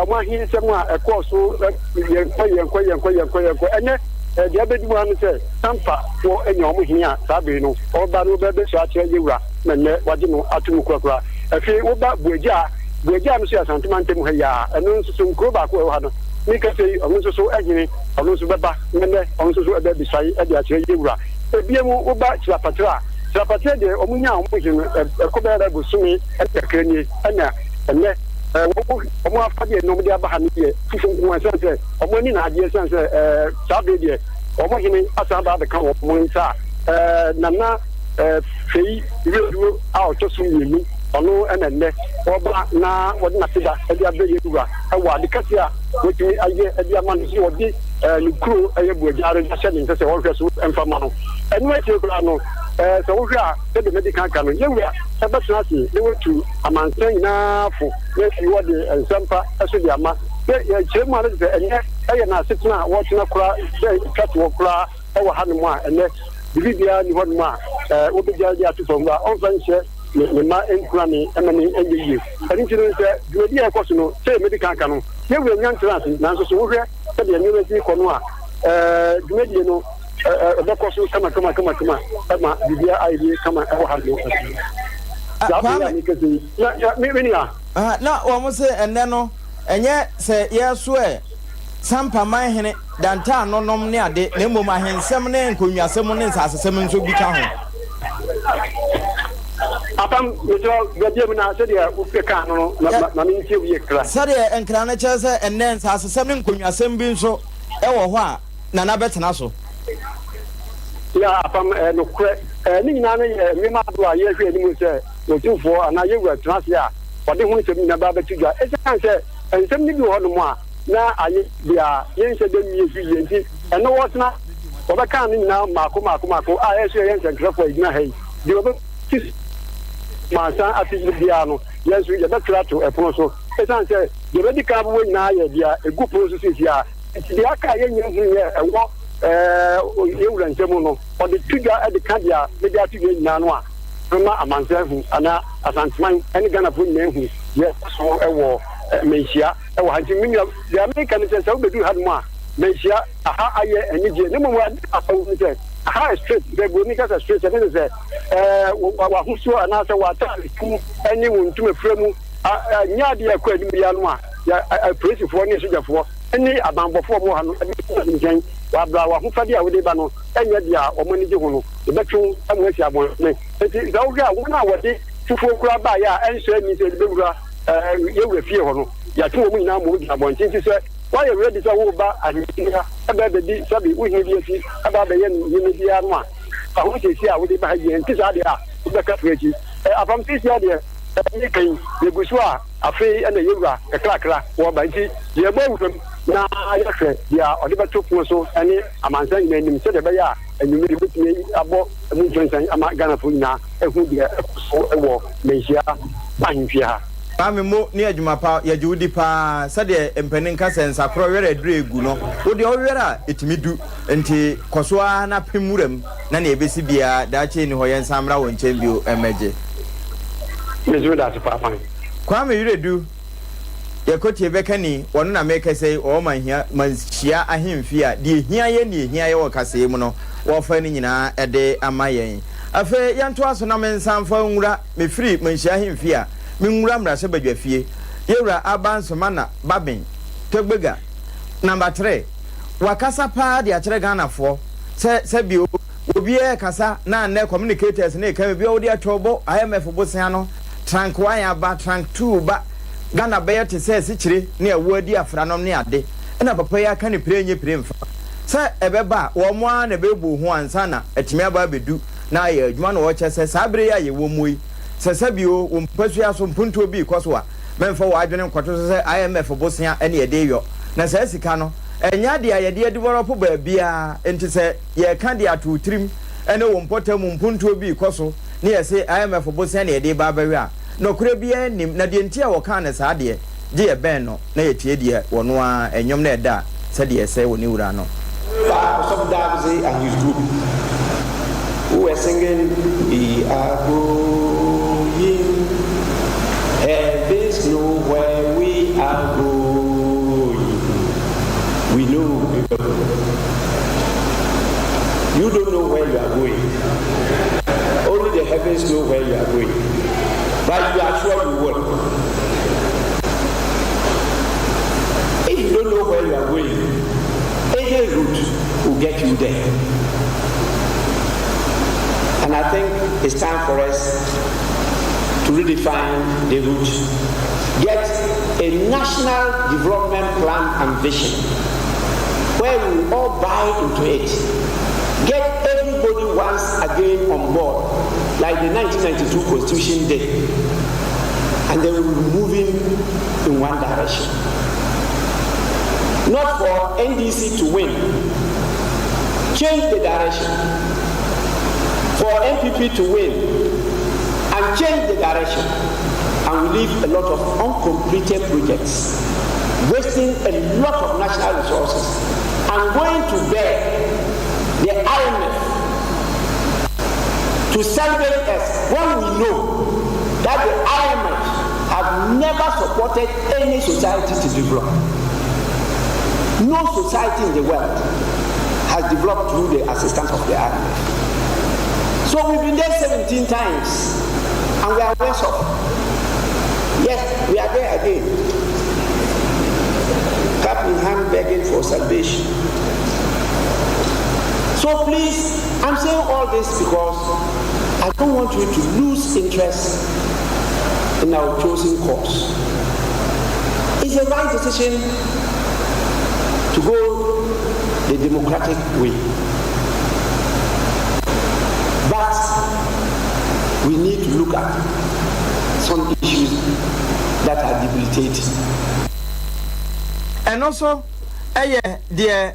[SPEAKER 6] wɔn ahensɛm a ɛkɔɔ so yɛnkɔ yɛnkɔ yɛnkɔ yɛnkɔ yɛnkɔ. Ɛnɛ deɛ abɛdu mu ara ne sɛ Sampa foɔ anya wɔn hene a saa bere no ɔreba no bɛbɛsua akyerɛ Yewura na nnɛ wagye no ato mu korakora. Afei woba Buagya a, Buagya no nso yɛ Asante mantam ha yi ara, ɛno nso so nkuro baako a ɛwɔ ha no meka sei ɔno nso so hene ɔno nso bɛba na nnɛ ɔno nso so ɛbɛbɛsuae de akyerɛ Yewura. Ebiem woba Kyirapatra a, Srapateɛ deɛ wɔn nyaa wɔn he no ɛkɔ bɛyɛ bɛ bosome ne kakra nie ɛna ɛnɛ wɔn wɔn afadeɛ na wɔn de aba ha no yɛ fufuo nko ara ɛsiane sɛ wɔn ani na agye ɛsiane sɛ ɛɛ saa bere deɛ wɔn hene asan aba abɛka wɔn nsa a ɛɛ Nana ɛɛ Fei Wireduo a ɔtɔ so mmienu ɔno ɛna ɛnɛ ɔba na wɔde n'aseda ɛde abrɛ yɛn wura ɛwɔ ade kɛseɛ a wɔatumi ayɛ ɛde ama no sɛ wɔde ɛɛ ne kuro ɛyɛ Buagyare ahyɛ ne nsa sɛ ɔnhwɛ so ɛmfa ma no. Ɛno akyiri koraa no, sɛ wohwɛ a, sɛdeɛ madi kan aka no, yɛn Wura bɛtena ase na watu amansan nyinaa fo, na afei wɔde nsɛm pa nso de ama. Sɛ yɛkyerɛ mu a, na kyerɛ sɛ ɛnnɛ yɛ n'asetena a wɔtena koraa sɛ ɛtwa toɔ koraa wɔ hanom a ɛnnɛ biribiara nni hɔnom a wɔbɛgyae de ato fam a ɔmfa nhyɛ ne mma nkurane ma no nyɛ yie. Ɛno nti no, sɛ dwumadi a ɛkɔ so no, sɛdeɛ madi kan aka no, yɛn Wura nya ntena ase, nanso so wohwɛ sɛdeɛ nneɛma si rekɔ no a, dwumadie no ɛbɛkɔ so kama kama kama kama ma biribiara ayɛ yie kama ɛwɔ ha no. Saa bere a meka sɛ yi na me nua.
[SPEAKER 1] Na wɔn se ɛnnɛ no ɛnyɛ sɛ yɛresoɛ Sampaman hene Dantaa no nom ne ade na mmom ahensɛm ne nkonnwasɛm ne nsasesɛm nso bi ka ho.
[SPEAKER 6] Apam, mesrɛ wo, bia mu na sɛdeɛ wokaa no no, ma mentie wo yie kakra.
[SPEAKER 1] Sɛdeɛ nkra no kyerɛ sɛ ɛnnɛ nsasesɛm ne nkonnwasɛm bi nso wɔ hɔ a Nana bɛtena so.
[SPEAKER 6] Yɛ apam, ɛyɛ nokorɛ. Ne nyinaa no yɛ nneɛma ahodoɔ a yɛhwɛ anim sɛ Otumfoɔ anaa yɛn Wura tena ase a ɔde ho nsɛm nyinaa bɛba abɛto dwa. Ɛsiane sɛ nsɛm no bi wɔ hɔnom a na ayɛ deɛ yɛnhyɛ da nwie so yie nti, ɛno wɔtena wɔbɛka ne nyinaa mmaako mmaako mmaako a ɛyɛ sɛ yɛyɛ nsɛntwerɛfoɔ a yɛgyina ha yi deɛ wɔbɛti mansa afe biara no, yɛn nso yɛbɛtwerɛ ato ɛpono so. Ɛsiane sɛ deɛ bɛdi kan abobɔ nyinaa yɛ deɛ ɛgu pono so seesei a, Enti deɛ aka a yɛnnya nhunuiɛ a ɛwɔ yɛn Wura nsam no, ɔde to dwa de ka deɛ mede ato dwa nyinaa no a, ɛbɛma amansan ahu, anaa Asanteman ne Ghanafoɔ nyinaa ahu deɛ ɛkɔ so wɔ Manhyia wɔ ha. Nti me nua, deɛ meka ne sɛ, sɛ wobɛduru hanom a, Manhyia aha ayɛ anigyeɛ na mmom ade a ɛwɔ mu sɛ aha yɛ straight sɛ buroni ka sɛ straight ɛne ne sɛ ɛɛ w'ahosuo anaasɛ w'ataade mu ne wo ntoma fira mu nyɛ adeɛ ɛkɔ anim yi ano a apolisifoɔ ne asogyafoɔ ne abanbɔfoɔ wɔ ha no ɛde nkyɛn wabra w'ahofade a wode ba no ɛnyɛ deɛ a wɔn ani gye ho no yɛbɛtwe wo ama asi abɔntene nti sɛ wohwɛ a wɔn a wɔde fufuo koraa baeɛ a ɛnsɔ ani sɛ yɛde bɛwura yɛwura fie hɔ no yɛatwe wɔn nyinaa ma wɔgyina abɔnten nti sɛ Woayɛ ready sɛ woreba ahemfie ha ɛbɛ abɛdi sɛbe wo hene bi akyi ɛbɛ abɛyɛ no nneɛma biara no a, fa ho siesie a wode ba ha yie. Ɛnte saa deɛ a, wobɛka firi akyi. Ɛ, apam seesia deɛ, ɛ, meka yi, yɛgu so a afei na yɛwura kakrakra wɔreba. Nti yɛrebɔ awuram na yɛahwɛ deɛ ɔde bɛto pono so ne amansan nyinaa anim sɛdeɛ ɛbɛyɛ a anwummerɛ yɛbɛtumi abɔ mu mprɛnsa ama Ghanafoɔ nyinaa ahu deɛ ɛkɔ so wɔ Manhyia ahemfie ha.
[SPEAKER 1] Maame mo ne adwuma pa yɛgye wo di paa sɛdeɛ mpanin ka sɛ nsakorɔ wɛrɛ aduru egu no wo deɛ wo wɛrɛ a ɛtumi du nti kɔ so ara na pem wura mu na nea ɛbɛsi biara daakye nni hɔ yɛnsan mmra wo nkyɛn bio mmɛgye.
[SPEAKER 6] Me nso meda ase paa fine.
[SPEAKER 1] Kwame Wiredu yɛkɔtie bɛka ni wɔno na mekɛsɛ yi ɔwɔ manhia manhyia ahemfie a deɛ ɛhia yɛ ne ɛhia yɛ wɔ kaseɛ mu no wɔfa no nyinaa de ama yɛn afei yɛntoa so na mensan mfa nwura Mefiri Manhyia Ahemfie a, menwura Mmarahyɛbadwafie. Yɛwura Alban Sumana Bagbin, Togbega, Number 3, wakasa paa de akyerɛ Ghanafoɔ sɛ sɛbio obiara rekasa na nnɛ communicators no reka biribi a wode atwa wo bo, IMF bosea no, Trank 1 aba, Trank 2 ba, Ghana bɛyɛ te sɛ asikyire ne ɛwoɔ adi afra nom ne ade. Ɛna papa yi aka ne pire nye pire mfa. Sɛ ɛbɛba a, wɔn ara na ɛbɛbu ho ansa na atumi aba abɛdu. na ayɛ adwuma na ɔkyɛ sɛ saa bere yi a yɛwɔ mu yi, sɛ sɛbi o, wo mpasua so mpuntuo bi rekɔ so a, mɛmfa w'adwene nkɔto so sɛ IMF bosea ne yɛde reyɔ. Na saa sika no, ɛnyɛ adeɛ a yɛde adivɔlɔpo baabiara, enti sɛ yɛreka de ato wo tirim ne wo mpɔtam mu mpuntuo bi rekɔ so ne yɛse IMF bosea na yɛde reba abɛyɔ a, nɔkorɛ biara nnim. Na deɛ nti a wɔkaa no saa deɛ, gye yɛbɛn no. na yɛtie deɛ wɔno ara nnwom no ɛda a sɛdeɛ ɛsɛ wɔ ne wura no.
[SPEAKER 7] Osofo Davidze and his group who were singing We are going, heavens know where we are going. We know You don't know where you are going. Only the heavens know where you are going. But you are sure you will. If you don't know where you are going, any route will get you there. And I think it's time for us to redefine the route. Get a national development plan and vision where we all buy into it. Get everybody once again on board, like the 1992 Constitution did. And then we'll be moving in one direction. Not for NDC to win. Change the direction. For NPP to win and change the direction. And we leave a lot of uncompleted projects, wasting a lot of national resources, and going to beg the IMF to celebrate us when we know that the IMF have never supported any society to develop. No society in the world has developed through the assistance of the IMF. So we've been there 17 times and we are worse off. Yes, we are there again. Cup in hand begging for salvation. So please, I'm saying all this because I don't want you to lose interest in our chosen course. It's the right decision to go the democratic way. But we need to look at some issues that are debilitating.
[SPEAKER 1] Ɛno nso yɛ deɛ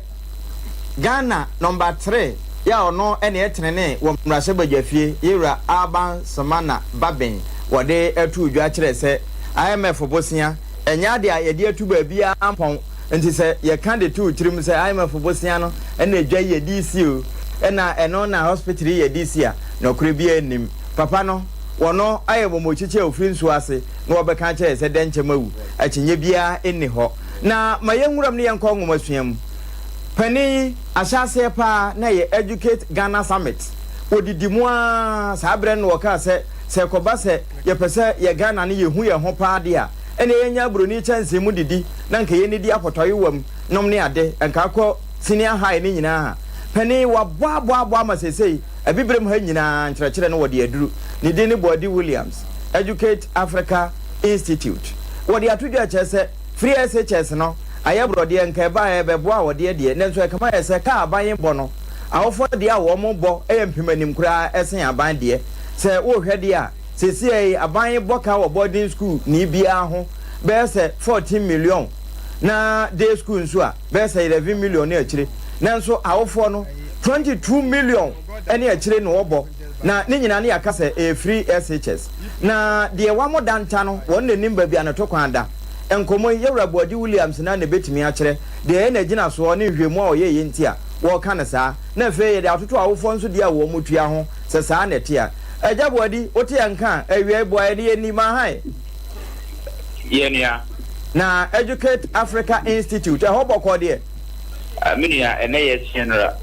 [SPEAKER 1] Ghana Nɔmba Tre yɛ a ɔno na ɛtenenee wɔ mmarahyɛbadwafie, Yewura Alban Sumana Bagbin wɔde too dwa kyerɛɛ sɛ IMF bosea ɛnyɛ ade a yɛde atu baabiara mpɔn nti sɛ yɛka de to tirim sɛ IMF bosea no na edwa yi yɛde resi o na ɛno na hospital yi yɛde resi a nɔkorɛ biara nnim. Papa no wɔno ayɛ mɔmɔkyikyi a ofiri nsuo ase na wɔbɛka akyerɛ yɛ sɛ dɛnkyɛm awu akyinnye biara nni hɔ. Na ma yɛnwuram ne yɛnkɔ nwomasua mu. Panin yi, ahyɛaseɛ paa na ɛyɛ Educate Ghana Summit. Wɔdidi mu ara, saa berɛ no na wɔkaa sɛ, sɛ ɛkɔba sɛ yɛpɛ sɛ yɛ Ghana no yɛhu yɛn ho paa deɛ a, ɛnneɛ yɛnyɛ aburoni kyɛnsee mu didi na nka yɛnnidi apɔtɔyewam nom ne ade, nka akɔ Senior High no nyinaa. Panin yi, wabɔ abɔ abɔ ama seesei Abibirem ha nyinaa nkyerɛkyerɛ no wɔde aduru. Ne din ne Boadi Williams, Educate Africa Institute. Wɔde ato dwa kyerɛ sɛ, Free SHS no ayɛ borɔdeɛ nka ɛbaeɛ ɛbɛboa ɔdeɛ deɛ nanso ɛkama yɛ sɛ kaa aban bɔ no awofoɔ deɛ a wɔn bɔ yɛ mpem anim koraa ɛsen aban deɛ. Sɛ worehwɛ deɛ a seesei aban bɔ ka wɔ boarding school ni biara ho bɛyɛ sɛ 14 million na day school nso a bɛyɛ sɛ 11 million ne akyire nanso awofoɔ no 22 million ne akyire na wɔbɔ na ne nyinaa no yɛaka sɛ ɛyɛ free SHS. Na deɛ wamo da nta no, wɔn na nim baabi a ne to kwan da. Nkɔmmɔ yi, Yɛwura Boadi Williams no ara na ɛbɛtumi akyerɛ deɛ ɛyɛ n'agyinasoɔ ne nhwehwɛmu a ɔyɛeɛ nti a wɔreka no saa. Na afei yɛde atoto awofoɔ nso deɛ a wɔn tua ho, sɛ saa na ɛte a. Agya Boadi, wote yɛn nka a, awia yi boa yɛn na yɛnni. Mahae.
[SPEAKER 8] Yɛ nua.
[SPEAKER 1] Na Educate Africa Institute, ɛhɔ bɔkɔɔ deɛ?
[SPEAKER 8] Me nua, ɛnnɛ yɛ kye nnora.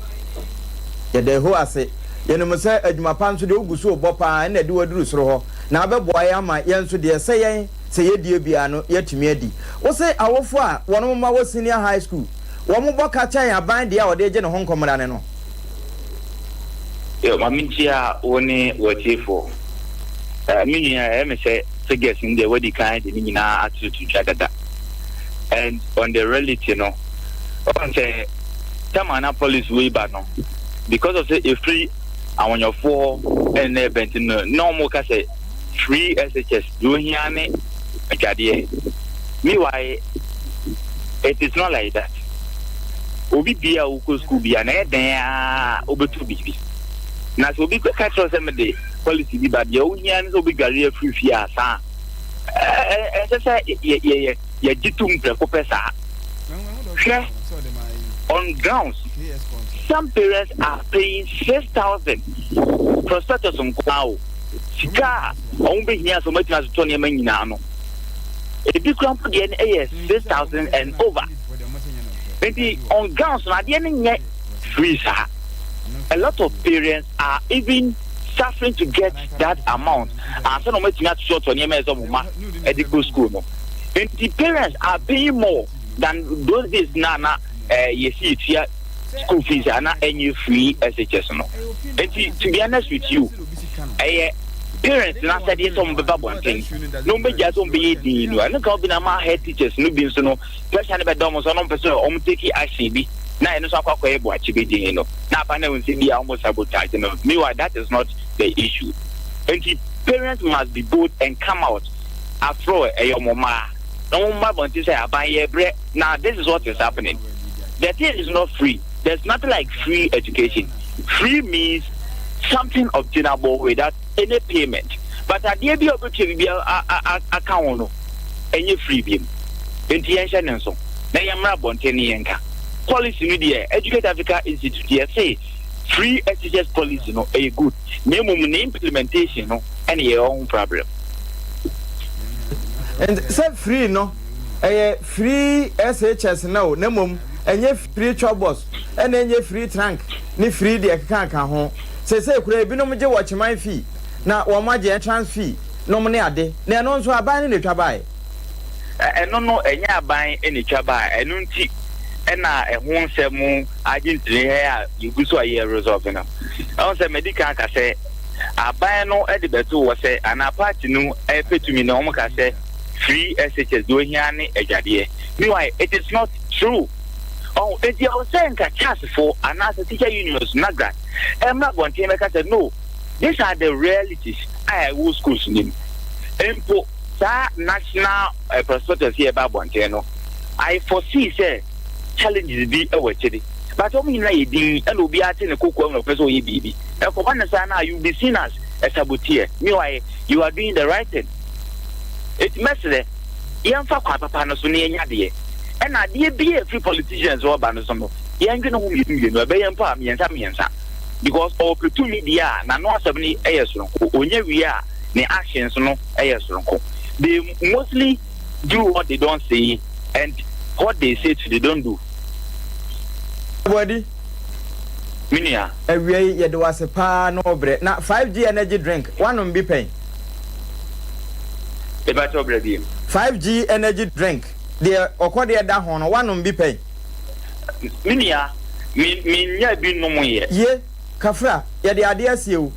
[SPEAKER 1] Yɛda Yehowa ase. Yɛnim sɛ adwuma pa nso deɛ wogu so rebɔ paa na ɛde wo aduru soro hɔ, na abɛboa yɛn ama yɛn nso deɛ ɛsɛ yɛn sɛ yɛdie biara no yɛatumi adi. Wose awofo a wɔn mma wɔ senior high school, wɔn bɔ ka kyɛn aban deɛ a wɔde regye ne ho nkɔmmrane no?
[SPEAKER 8] Yo, ma menkyia wo ne w'atiefoɔ. Me nua, ɛyɛ me sɛ figures no deɛ woadi kan de ne nyinaa atoto dwa dada. And on the reality no, ɔn sɛ time a na policy wei ba no, because of sɛ ɛfiri awonyɔfoɔ hɔ ɛne na ɛbɛn nti no, na wɔn ka sɛ free SHS, deɛ ohia ne adwadeɛ. Meanwhile, it is not like that. Obi bia a wokɔ school bia na ɛyɛ dɛn a wobɛtɔ biribi. Na sɛ obi ka kyerɛ sɛ mede policy bi ba deɛ ohia ne sɛ wobɛdware afiri fie a saa ɛnsɛ sɛ yɛgye tom prɛko pɛ saa. Hwɛ, on grounds, some parents are paying 6,000 prospectus nko ara o. Sika a wɔn bɛhia sɛ wɔatumi atotɔ nneɛma nyinaa no, ebi kura mpo deɛ no yɛ 6,000 and over. Nti on grounds no adeɛ no nyɛ free saa. A lot of parents are even suffering to get that amount ansa na wɔatumi atotɔtɔ nneɛma ɛsɛ wɔn ma ɛde kɔ school no. Nti parents are paying more than those days na yɛsi yɛtua school fees a na ɛnyɛ free SHS no. Nti to be honest with you, ɛyɛ parents na sɛdeɛ sɛ wɔn bɛba bɔnten na wɔn bɛgya sɛ wɔn bɛyɛ din no, ɛno ka obi na ma head teachers no bi nso no pressure no bɛda wɔn so na wɔn pɛ sɛ wɔn take action bi na ɛno nso akɔ akɔyɛ buakye bi din no na aba na wɔn sɛ bi a wɔn sabotage no. Meanwhile, that is not the issue. Nti parents must be bold and come out. After all, ɛyɛ wɔn mmaa na wɔn mma bɔnten sɛ aban yɛ brɛ na this is what is happening. The thing is not free. There's nothing like free education. Free means something obtainable without any payment, but adeɛ bi a wobɛtua biribi aka ho no ɛnyɛ free bi mu. Nti yɛnhyɛ ne nso na yɛmmra abɔnten ne yɛnka policy no deɛ. Educate Africa Institute yɛse free SHS policy no ɛyɛ good, na mmom ne implementation no ɛne yɛwɔ ho problem.
[SPEAKER 1] Sɛ free no ɛyɛ free SHS na o, na mmom ɛnyɛ free chop ɛna ɛnyɛ free trunk ne free deɛ ɛkeka ka ho. Sɛsɛ kura ebinom gye wɔkyeman fee na wɔn agye entrance fee nom ne ade, na ɛno nso aban ne na etwa baeɛ.
[SPEAKER 8] Ɛno no ɛnyɛ aban na etwa baeɛ. Ɛno nti ɛna ɛho nsɛm agye ntiri hɛ a yɛgu so a yɛ resolve no. Ɛho sɛ mɛdi kan ka sɛ aban no ɛde bɛto wɔ sɛ anaa party no ɛpɛ tumi na wɔn ka sɛ free SHS, deɛ ohia ne adwadeɛ. Meanwhile, it is not true. Ɔho eti ɛwɔ sɛ nka CHASS fo anaasɛ teacher unions, NAGRAT, ɛmra abɔnten bɛka sɛ no, these are the realities a ɛwɔ schools nim. Mpo saa national prospectus yɛ ɛba abɔnten no, I foresee sɛ challenges bi ɛwɔ akyire, but wɔn nyinaa yɛ din ɛna obiara te ne koko ɛna ɔpɛ sɛ ɔyɛ biribi. Ɛkɔba ne saa na you be seen as a saboteur. Meanwhile, you are doing the right thing. Eti mɛsrɛ, yɛmfa kwan papa no so na yɛnya adeɛ, ɛna adeɛ bi a ɛfiri politicians ɔba no so no, yɛndwene ho mmienu mmienu, ɛbɛyɛ mpo a mmiɛnsa mmiɛnsa, because ɔpɛ tumi deɛ a n'ano asɛm no yɛ soronko, onye wie a ne actions no yɛ soronko. They mostly do what they don't say, and what they say to they don't do.
[SPEAKER 1] Boadi.
[SPEAKER 8] Me nua.
[SPEAKER 1] Awiei, yɛde wo ase paa ne wo brɛ. Na 5G energy drink, woanom bi pɛn?
[SPEAKER 8] Mepakyɛw bra bio.
[SPEAKER 1] 5G energy drink, deɛ ɔkɔdeɛ da ho no, woanom bi pɛn?
[SPEAKER 8] Me nua, me mennyaa bi nnomoeɛ.
[SPEAKER 1] Ye, Kafra, yɛde adeɛ asie wo.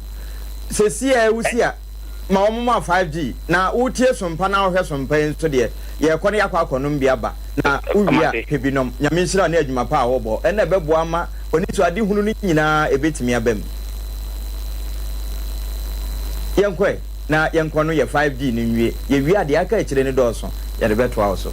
[SPEAKER 1] Sesie a wosi a, ma wɔn ma 5G na wotie sompa na wohwɛ sompa yi nso deɛ, yɛrekɔ na yɛakɔ akɔnom bi aba. Na wowie a, pɛ bi nom. Nyame nhyira wo ne adwuma pa a wobɔ. Ɛna ɛbɛboa ama w'anisoadehunu no nyinaa ɛbɛtumi aba mu. Yɛnkɔ ɛ na yɛnkɔ no yɛ 5G no nwie. Yɛwie a, deɛ aka akyire no dɔɔso, yɛde bɛtoa wo so.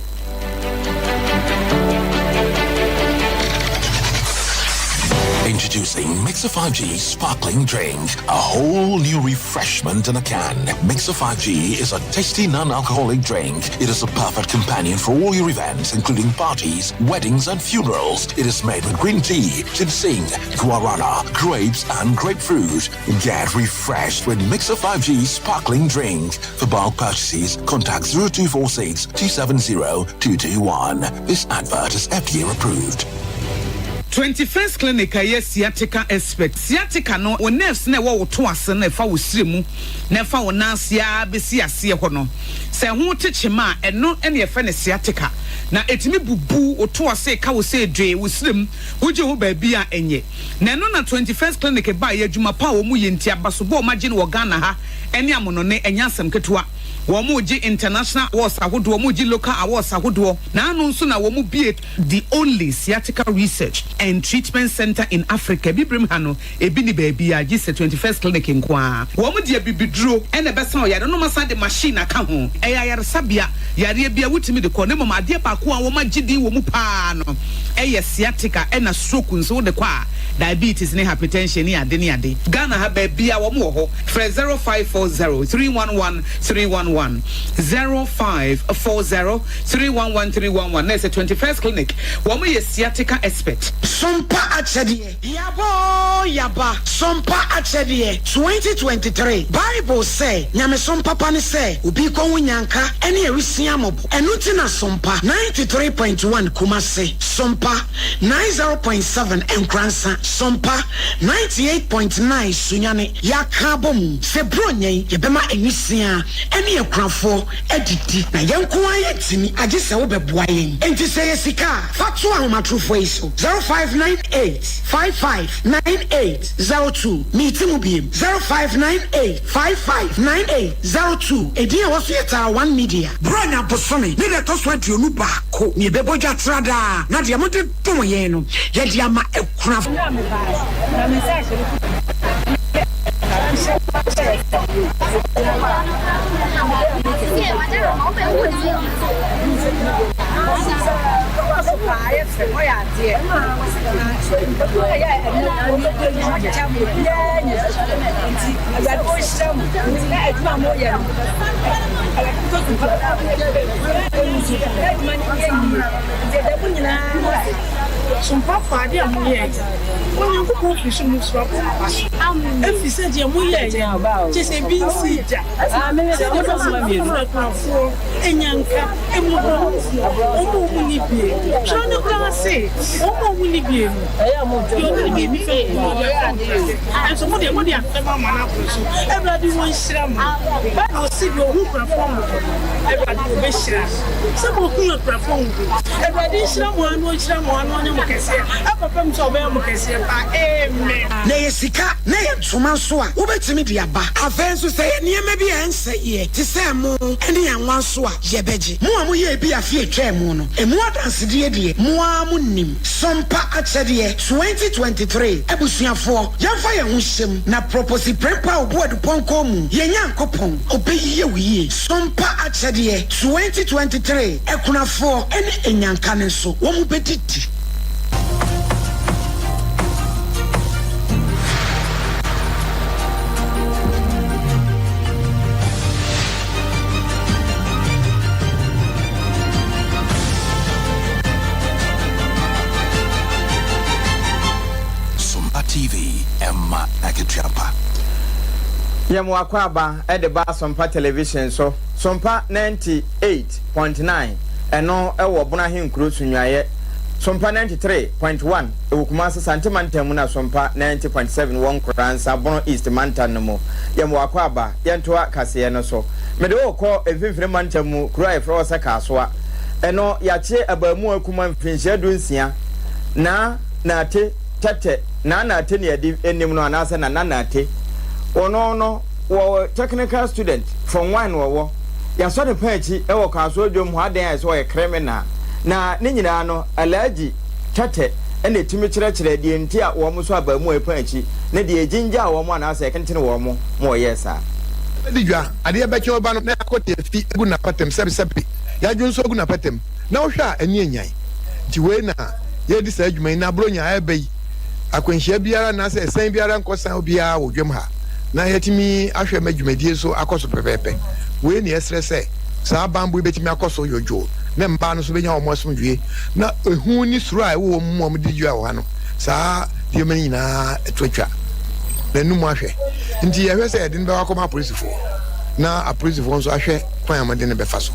[SPEAKER 9] Introducing Mixer 5G Sparkling Drink, a whole new refreshment in a can. Mixer 5G is a tasty non-alcoholic drink. It is a perfect companion for all your events, including parties, weddings, and funerals. It is made with green tea, ginseng, guarana, grapes, and grapefruit. Get refreshed with Mixer 5G Sparkling Drink. For bulk purchases, contact 0246 270 221. This advert is FDA approved.
[SPEAKER 10] 21st Clinic a ɛyɛ sciatica expert. Sciatica no, wo nerves no a ɛwɔ wo to ase no a ɛfa wo srɛ mu na ɛfa wo nan ase ara bɛsi aseɛ hɔ no, sɛ ɛho te kyema a, ɛno na yɛfrɛ no sciatica. Na ɛtumi bubu wo to ase, ɛka wo sɛ dwee, wo srɛ mu, wogye ho baabi a ɛnyɛ. Na ɛno na 21st Clinic baeɛ, adwuma pa a wɔyɛ nti, abasobɔ a wɔagye no wɔ Ghana ha ne amonɔne, ɛnyɛ asɛm ketewa. Wɔregye international awards ahodoɔ, wɔregye local awards ahodoɔ, na ano nso na wɔbue The only sciatica research and treatment centre in Africa, Abibirem ha no, ebi nni baabiara gye sɛ 21st Clinic nko ara. Wɔn de abibiduro na ɛbɛsa ɔyare no na wɔasan de machine aka ho. Ɛyɛ ayaresabea, yareɛ biara wotumi de kɔ na mmom adeɛ baako a wɔagye din wɔ mu pa ara no yɛ sciatica ɛna stroke nso wode kɔ a, diabetes ne hypertension ne ade ne ade. Ghana ha baabiara wɔn wɔ hɔ. Frɛ 0540 311 311, 0540 311 311 na ɛsɛ 21st Clinic wɔn yɛ sciatica expert.
[SPEAKER 11] Sompa akyɛdeɛ. Yaba oo yaba, Sompa akyɛdeɛ, 2023 Bible sɛ, Nyamesom papa ne sɛ obi rekɔ ho nyanka ne awisia mmɔbɔ. Ɛno nti na Sompa 93.1 Kumasi, Sompa 90.7 Nkoransa, Sompa 98.9 Sunyani yɛaka abɔ mu sɛ Buronya yi yɛbɛma awisia ne akunafoɔ adidi, na yɛn nko ara yɛntumi, agye sɛ wobɛboa yɛn. Enti sɛ ɛyɛ sika a, fa to ahomatorofoɔ yi so, 0598 55 98 02. Meti mu biem, 0598 55 98 02. Edin a ɛwɔ so yɛ Taa One Media. Buronya bosome ne da ɛtɔ so 21 na yɛbɛbɔ dwa tra daa, na deɛ mode dom yɛn no, yɛde ama akunafoɔ.
[SPEAKER 12] Sompafoɔ, adeɛ a moyɛeɛ no, Onyankopɔn firi soro mu soro abɔ mo aba so, ɛfiri sɛ deɛ moyɛeɛ no, kyerɛ sɛ ebi nsii da, sɛdeɛ ɛbɛma akunafoɔ anya nka, mmɔborɔhunufoɔ, wɔn a wɔnni bie. Twerɛ no koraa se, wɔn a wɔnni bie no, deɛ ɔde ne biribi fɛm no, ɔde afɛm Awurade. Nanso mo deɛ, mode afɛm ama no aboro so. Awurade ɔnhyira mo. Bible se, deɛ ɔhu akunafoɔ mmɔbɔ no, Awurade ɔbɛhyira no. Sɛ moahu akunafoɔ mmɔbɔ yi, Awurade nhyira mo ara na ɔnhyira mo ara na ɔnyɛ mo kɛseɛ akɔpem sɛ ɔbɛyɛ mo kɛseɛ paa. Amen.
[SPEAKER 11] Na ɛyɛ sika na ɛyɛ ntoma nso a, wobɛtumi de aba. Afei nso, sɛ ɛyɛ nneɛma bi a ɛnsɛeɛ te sɛ ɛmo ne anwa nso a, yɛbɛgye. Mo a moyɛɛ bi afe a ɛtwaa mu no, emu adansedie deɛ, mo ara monim. Sompa Akyɛdeɛ 2023 Abusuafoɔ, yɛmfa yɛn ho nhyɛ mu na Proposi Prempeh Obuadu Pɔnkɔ mu, yɛn Nyankopɔn, ɔbɛyɛ wo yie. Sompa Akyɛdeɛ 2023 Akunafoɔ ne Anyanka no nso, wɔbɛdidi.
[SPEAKER 9] Sompa TV, ɛma akatua pa.
[SPEAKER 1] Yɛn akwaaba de ba Sompa Television so, Sompa 98.9, ɛno wɔ Bono Ahenkuro Sunyuaeɛ. Sompa 93.1 wɔ Kumasi Sante mantam mu na Sompa 90.7 wɔ Nkoransa, Bono East mantam no mu. Yɛma wo akwaaba, yɛntoa kaseɛ no so. Mede wo rekɔ Mfimfini mantam mu, kuro a yɛfrɛ hɔ sɛ Kasoa. Ɛno, yɛakye abaamuwa kuma mfirinhyia dunsia, Naa Nartey Tɛtɛ, Naa Nartey ne yɛde nim no anaasɛ Nana Nartey. Ɔno no, wɔ technical student, Form One na ɔwɔ. Yɛasɔ ne paa akyi wɔ Kasoa dwom hɔ adɛn ayɛ sɛ ɔyɛ criminal. Na ne nyinaa no, Alhaji Tɛtɛ na ɛtumi kyerɛkyerɛ deɛ nti a wɔn sɔ abaamuwa yi paa akyi ne deɛ ɛgyingyaa wɔn anaasɛ ɛkentene wɔn ma wɔyɛɛ saa.
[SPEAKER 13] Bɛdi dwa, adeɛ bɛkye ɔba no na yɛakɔ de afi agu n'apatam, sɛbesɛbe yɛadwo nso agu n'apatam, na wohwɛ a ani anyan. Nti wei na yɛredi saa dwuma yi, na Buronya a ɛreba yi, akwanhyia biara anaasɛ ɛsɛn biara nkɔsan obiara wɔ dwam ha, na yɛatumi ahwɛ ma dwumadie nso akɔ so pɛpɛɛpɛ. Wei na yɛsrɛ sɛ saa banbɔ yi bɛtumi akɔ so dwodwoo, na mmaa no nso bɛnya wɔn asomdwoeɛ, na ehu ne suro a ɛwɔ wɔn mu a wɔde di dwa wɔ ha no, saa nneɛma no nyinaa ɛto atwa n'anum ahwɛ. Nti yɛhwɛ sɛ yɛde no bɛkɔ akɔma apolisifoɔ, na apolisifoɔ nso ahwɛ kwan a wɔde no bɛfa so,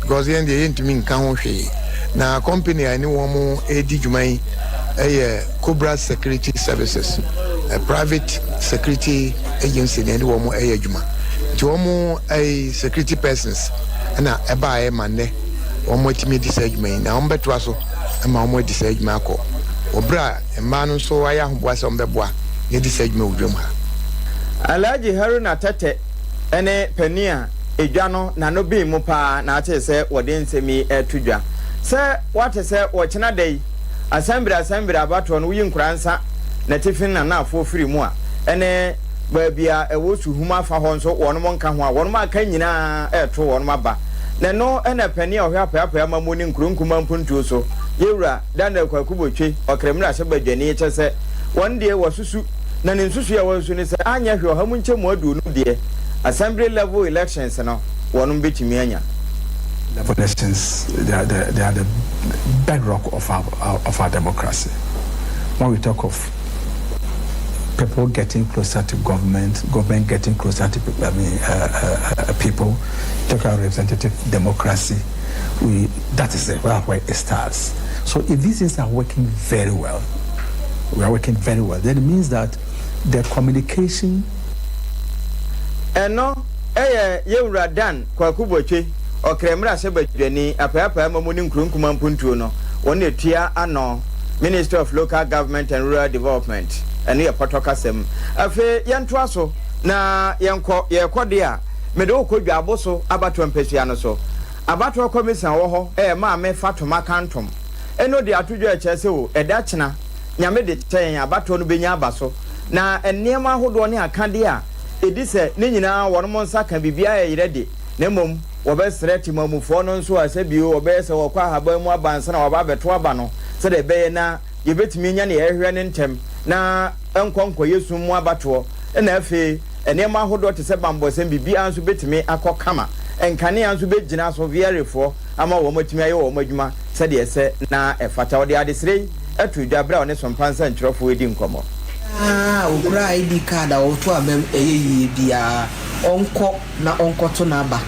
[SPEAKER 13] because yɛn deɛ yɛntumi nka ho hwee. Na company a ɛne wɔn redi dwuma yi yɛ Cobra Security Services, a private security agency na ɛne wɔn yɛ adwuma. Nti wɔn ɛyɛ security persons na ɛbaeɛ ma nnɛ wɔn atumi adi saa adwuma yi, na wɔn bɛtoa so ma wɔn adi saa adwuma akɔ wɔ berɛ a mmaa no nso ayɛ ahoboa sɛ wɔn bɛboa na adi saa adwuma wɔ dwam ha.
[SPEAKER 1] Alhaji Haruna Tɛtɛ ne panin a edwa no n'ano ben mu paa na atee sɛ wɔde nsɛm yi reto dwa. Sɛ woate sɛ wɔkyena da yi Asɛmbere Asɛmbere abatoɔ no woyi Nkoransa n'atifi ne n'anaafoɔ firi mu a, ɛne baabi a ɛwɔ Suhum afa hɔ nso wɔnom nka ho a, wɔnom aka nyinaa reto wɔnom aba. Na ɛno na panin a ɔhwɛ apaeapae amammuo ne nkuro nkumaa mpuntuo so, Yɛwura Daniel Kwaku Botwe, Ɔkra mmarahyɛbadwani, kyerɛ sɛ wɔn deɛ wɔasusu, na ne nsusuiɛ a wɔasusu ne sɛ anyɛ hwee ɔha mu nkyɛmu aduonum deɛ Assembly level elections no wɔnom bɛtumi anya.
[SPEAKER 14] Level elections, they are the, they are the bedrock of our, of our democracy. When we talk of people getting closer to government, government getting closer to I mean, uh, uh, people, talk about representative democracy, we, that is it, where it starts. So if these things are working very well, we are working very well, then it means that the communication
[SPEAKER 1] Ɛno yɛ yɛn wura Dan Kwaku Boakye, Ɔkra mmarahyɛbadwani, Apaeapae Amamu ne Nkuro Nkumaa Mpuntuo no, wɔn na ɛtua ano, Ministry of Local Government and Rural Development, ɛno yɛ pɔtɔ kasa mu. Afei yɛntoa so na yɛnkɔ, yɛrekɔ deɛ a, mede wo kɔ Dwaabo so abatoɔ mpasua no so. Abatoɔ kɔmisa a ɔwɔ hɔ yɛ Maame Fatoma Kantom. Ɛno de ato dwa ɛkyerɛ sɛ o, ɛda kyena, Nyame de kyɛ yɛn abatoɔ no bɛnya aba so, na nneɛma ahodoɔ ne akadeɛ a ɛdi sɛ ne nyinaa wɔnom nsa ka biribiara yɛ yerɛ de, na mmom wɔbɛsrɛ temamufoɔ no nso a sɛ bio wɔbɛyɛ sɛ wɔkɔ ahaban mu aba ansa na wɔaba abɛto aba no, sɛdeɛ ɛbɛyɛ na yɛbɛtumi anya deɛ yɛhwehwɛ no ntɛm na ɛnkɔ nkɔyɛ sum mu abatoɔ, na afei nneɛma ahodoɔ te sɛ banbɔsɛm biribiara nso bɛtumi akɔ kama, nkanea nso bɛgyina so VRAfoɔ ama wɔn atumi ayɛ wɔn adwuma sɛdeɛ ɛsɛ na ɛfata. Ɔde adesrɛ yi too dwa berɛ a ɔne Sompa nsɛntwerɛfoɔ redi nkɔmmɔ.
[SPEAKER 15] Biara a ɔkura ID card a ɔto abam ɛyɛ yie biara ɔnkɔ na ɔnkɔto n'aba.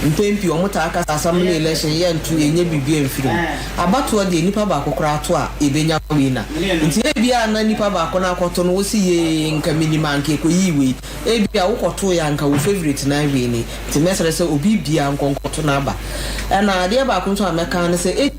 [SPEAKER 15] Mpɛn pii wɔtaa ka sɛ assembly election yɛnto yɛnyɛ biribiara mfiri mu. Abatoɔ deɛ nipa baako koraa to a yɛbɛnya winner. Nti ebia na nipa baako no akɔto no wose yee nka menim a anka ɛkɔyii wei. Ebia wokɔtoeɛ a anka wo favourite no awini. Nti mɛsrɛ sɛ obi biara nkɔ nkɔto n'aba. Ɛna adeɛ baako nso a mɛka ne sɛ.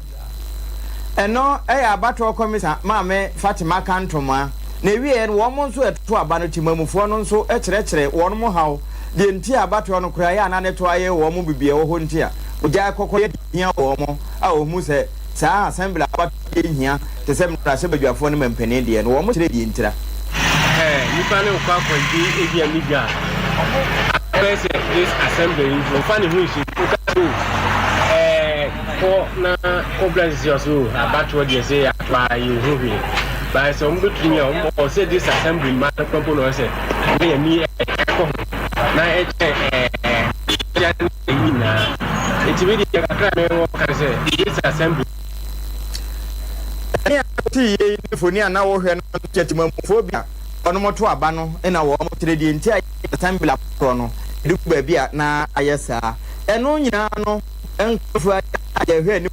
[SPEAKER 1] Ɛno yɛ abatoɔ kɔmisa Maame Fatima Kantomaa. Na ɛwieɛ no wɔn nso ɛto aba no temamufoɔ no nso kyerɛkyerɛ wɔn haw, deɛ nti a abatoɔ no koraa yɛ a na ne to ayɛ wɔn biribi ɛwɔ hɔ nti a wɔgyae kɔkɔ yɛ hia wɔn a wɔhu sɛ saa assembly abatoɔ yɛ hia te sɛ mmarahyɛbadwafoɔ ne mampanin deɛ no wɔn kyerɛ deɛ ntira.
[SPEAKER 16] Ɛɛ nipa no rekɔ akɔgye ebia ne dwa a, akɔyɛ sɛ this assembly yi nso ɔmfa ne ho nhyɛ mu, woka sɛ o ɛɛ Kɔ na kɔ bra sisi ɔsɛ o abatoɔ deɛ sɛ yɛato a yɛnhu hwee but sɛ wɔn bɛtumi a wɔn ɔsɛ this assembly mma no kora mpo na ɔsɛ ne yɛn ni ɛkɔ ho na ɛkyɛ ɛɛ ɛyɛ ne nyinaa eti mi deɛ kakra mi wɔ kan sɛ this assembly.
[SPEAKER 1] Ɛnne a wote yei ne mfoni a na wohwɛ no kyerɛ temamufoɔ bi a wɔnom to aba no na wɔn kyerɛ deɛ nti a assembly abatoɔ no ɛdu baabi a na ayɛ saa. Ɛno nyinaa no Nkurɔfoɔ a yɛhwɛ anim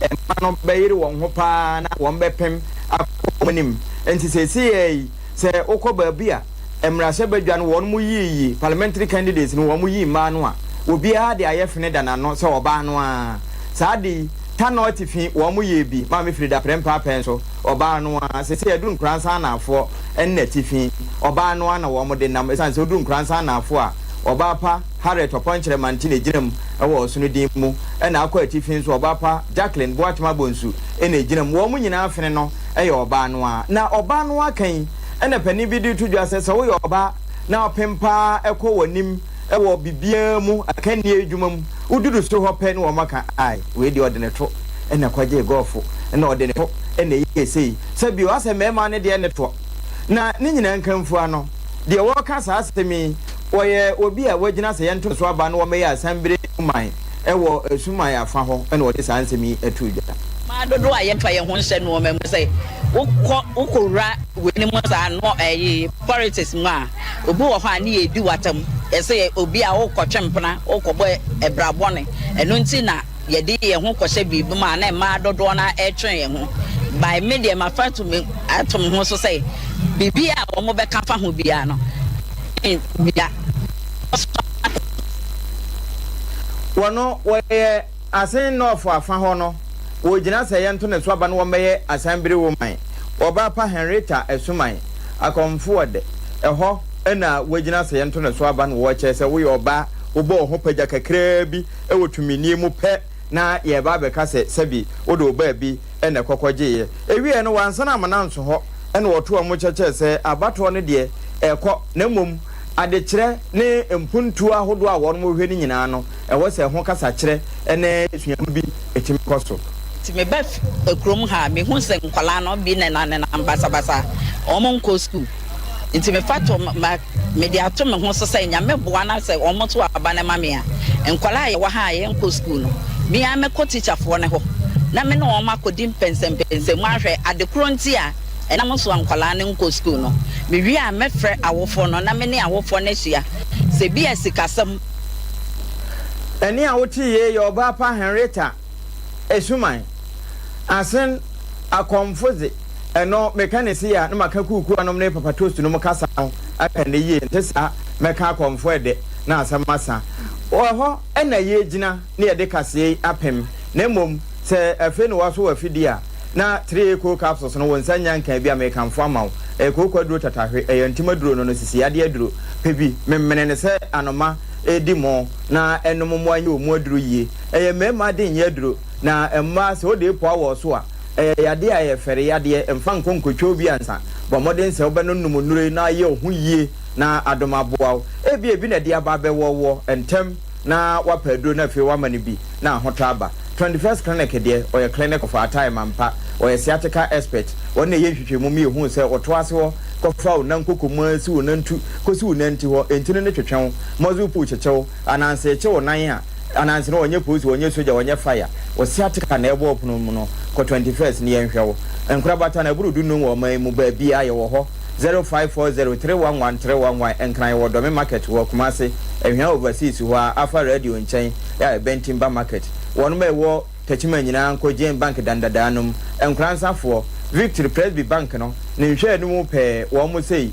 [SPEAKER 1] mma no bɛyere wɔn ho paa na wɔbɛpem akɔ wɔn anim. Enti seesei ara yi, sɛ wokɔ baabi a mmarahyɛbadwa no wɔn yiyi parliamentary candidates no wɔn yi mmaa no a, obiara de ayɛ fene da n'ano sɛ ɔbaa no ara. Saa ade yi, Tanɔ atifi wɔn yɛɛ bi, Maame Frida Prempeh Apɛ nso, ɔbaa no ara. Seesei aduru Nkoransa Anaafoɔ ne n'atifi, ɔbaa no ara na wɔn de nam. Esiane sɛ woduru Nkoransa Anaafoɔ a, ɔbaa pa Harriet Ɔpɔnkyerɛ Mante na egyina mu wɔ ɔsono din mu, ɛna akɔ atifi nso ɔbaa pa Jacqueline Boatem Abonsu na egyina mu. Wɔn nyinaa fene no yɛ ɔbaa no ara. Na ɔbaa no ara kan yi na panin bi de reto dwa sɛ, sɛ woyɛ ɔbaa na ɔpem pa ara kɔ w'anim wɔ biribiara mu, akannie adwuma mu, woduru soro hɔ pɛ na wɔaka, Ai, wei deɛ ɔde ne to na ɛkɔgyee gɔɔfo, na ɔde ne to na ɛyɛɛ sei. Sɛ bio, asɛ mmarima no deɛ ne toɔ. Na ne nyinaa nkamfua no, deɛ ɔreka saa asɛm yi, ɔyɛ obi a wagyina sɛ yɛnto ne so aba na wɔmmɛyɛ Asambire man wɔ Suman afa hɔ na ɔde saa nsɛm yi too dwa.
[SPEAKER 17] Mmaa dodoɔ a yɛmfa yɛn ho nhyɛ nnoɔma mu sɛ wokɔ wokɔwura wei no mu saa no ɛyi politics mu a obi wɔ hɔ a ne yɛdi w'atam yɛsɛ obi a wokɔtwe mpena wokɔbɔ ɛbra bɔne ɛno nti na yɛde yɛn ho kɔhyɛ biribi mu a na mmaa dodoɔ no ara retwe yɛn ho. By me deɛ mafa to me ato me ho so sɛ biribi a wɔn bɛka fa ho biara no bia.
[SPEAKER 1] Wɔno wɔyɛ Asen Nɔɔfo afa hɔ no wɔgyina sɛ yɛnto ne so aba no wɔmmɛyɛ Asanbere Woman Ɔbaa pa Henrietta Asuman Akɔmfoɔ dɛ ɛhɔ na wɔgyina sɛ yɛnto ne so aba no wɔkyerɛ sɛ woyɛ ɔbaa wobɔ wo ho pagya kakraa bi wɔ tumidie mu pɛ na yɛreba abɛka sɛ sɛbi wode wo baabi na ɛkɔ kɔgyeeɛ. Ɛwieɛ no wɔansan amma anso hɔ na wɔtoo wɔn kyɛkyɛɛ sɛ abatoɔ no deɛ ɛrekɔ na mmom adekyerɛ ne mpuntuo ahodoɔ a wɔn hwehwɛ no nyinaa no ɛwɔ sɛ ɛho kasakyerɛ ne suahunu bi tumi kɔ so.
[SPEAKER 17] Nti meba kurom ha a, mehu sɛ nkwadaa no bi nenam basabasa, wɔn nkɔ sukuu. Nti mefa to ma mede ato me ho so sɛ Nyame boa na sɛ wɔn to aba no ma me a, nkwadaa a yɛwɔ ha a yɛnkɔ sukuu no, me ara mɛkɔ tikyafoɔ no hɔ na me ne wɔn akɔdi mpɛnsɛmpɛnsɛmu ahwɛ ade korɔ nti a ɛnam so a nkwadaa no nkɔ sukuu no. Mewie a mɛfrɛ awofoɔ no na me ne awofoɔ no ahyia sɛ bi a sikasɛm.
[SPEAKER 1] Ɛnne a wotee yei yɛ ɔbaa pa Henrietta Esuman, asen akɔmfo dze, ɛno meka ne sei a na maka kuukuu anom ne papa toast nom kasa no aka ne yie, nte saa mɛka akɔmfo ɛdɛ na asɛm asa. Ɛhɔ na yɛgyina na yɛde kaseɛ yi apem, na mmom sɛ afei na woaso w'afidie a, na 3A Cold Capsules no wo nsa nnya nkaa bi a mekamfo ama wo. Ɛyɛ kooko aduro tatahwe, ɛyɛ ntim aduro no no sisi yadeɛ aduro. Pɛ bi, memene no sɛ anoma redi mo na ɛnom mmoa nyɛ wɔn aduro yie. Ɛyɛ mmarima de nyɛ aduro, na mmaa sɛ wode repoa wɔ so a, ɛyɛ yadeɛ a ɛyɛ fɛre yadeɛ, mfa nkɔ nkotwa obi ansa. Bɔ mmɔden sɛ wobɛnonom nnuro yi na ayɛ wo ho yie na adom aboa wo. Ebia ebi na ɛde aba abɛwɔ woɔ ntɛm na woapɛ aduro na afei woama no bi na ahotɔ aba. 21st Clinic deɛ, ɔyɛ clinic of our time ampa. Ɔyɛ sciatica expert. Ɔno na ɛyɛ nhwehwɛmu ma yɛhuu sɛ ɔto ase hɔ kɔfa wo nan koko mu ara si wo nantu kɔsi wo nanti hɔ, ntini no twetwe wo, muscle pull kyekye wo, ananse rekye wo nan a, Ananse no ɔnyɛ polisi, ɔnyɛ sogya, ɔnyɛ fire. Wo sciatica na ɛbɔ ɔpono mu no, kɔ 21st na yɛnhwɛ wo. Nkorabata no ɛboro dunnum wɔ ɔman yi mu, baabiara yɛwɔ hɔ. 0540 311 311 Nkran yɛwɔ Dɔme Market wɔ Kumasi, Ahwea Overseas hɔ ara, Alpha Radio nkyɛn a ɛbɛn Timber Market. Wɔnom a ɛwɔ Techiman nyinaa nkɔ Jane Bank dandadaa nom. Nkoransafoɔ, Victory Presby Bank no ne nhwɛanimu pɛɛ, wɔn sei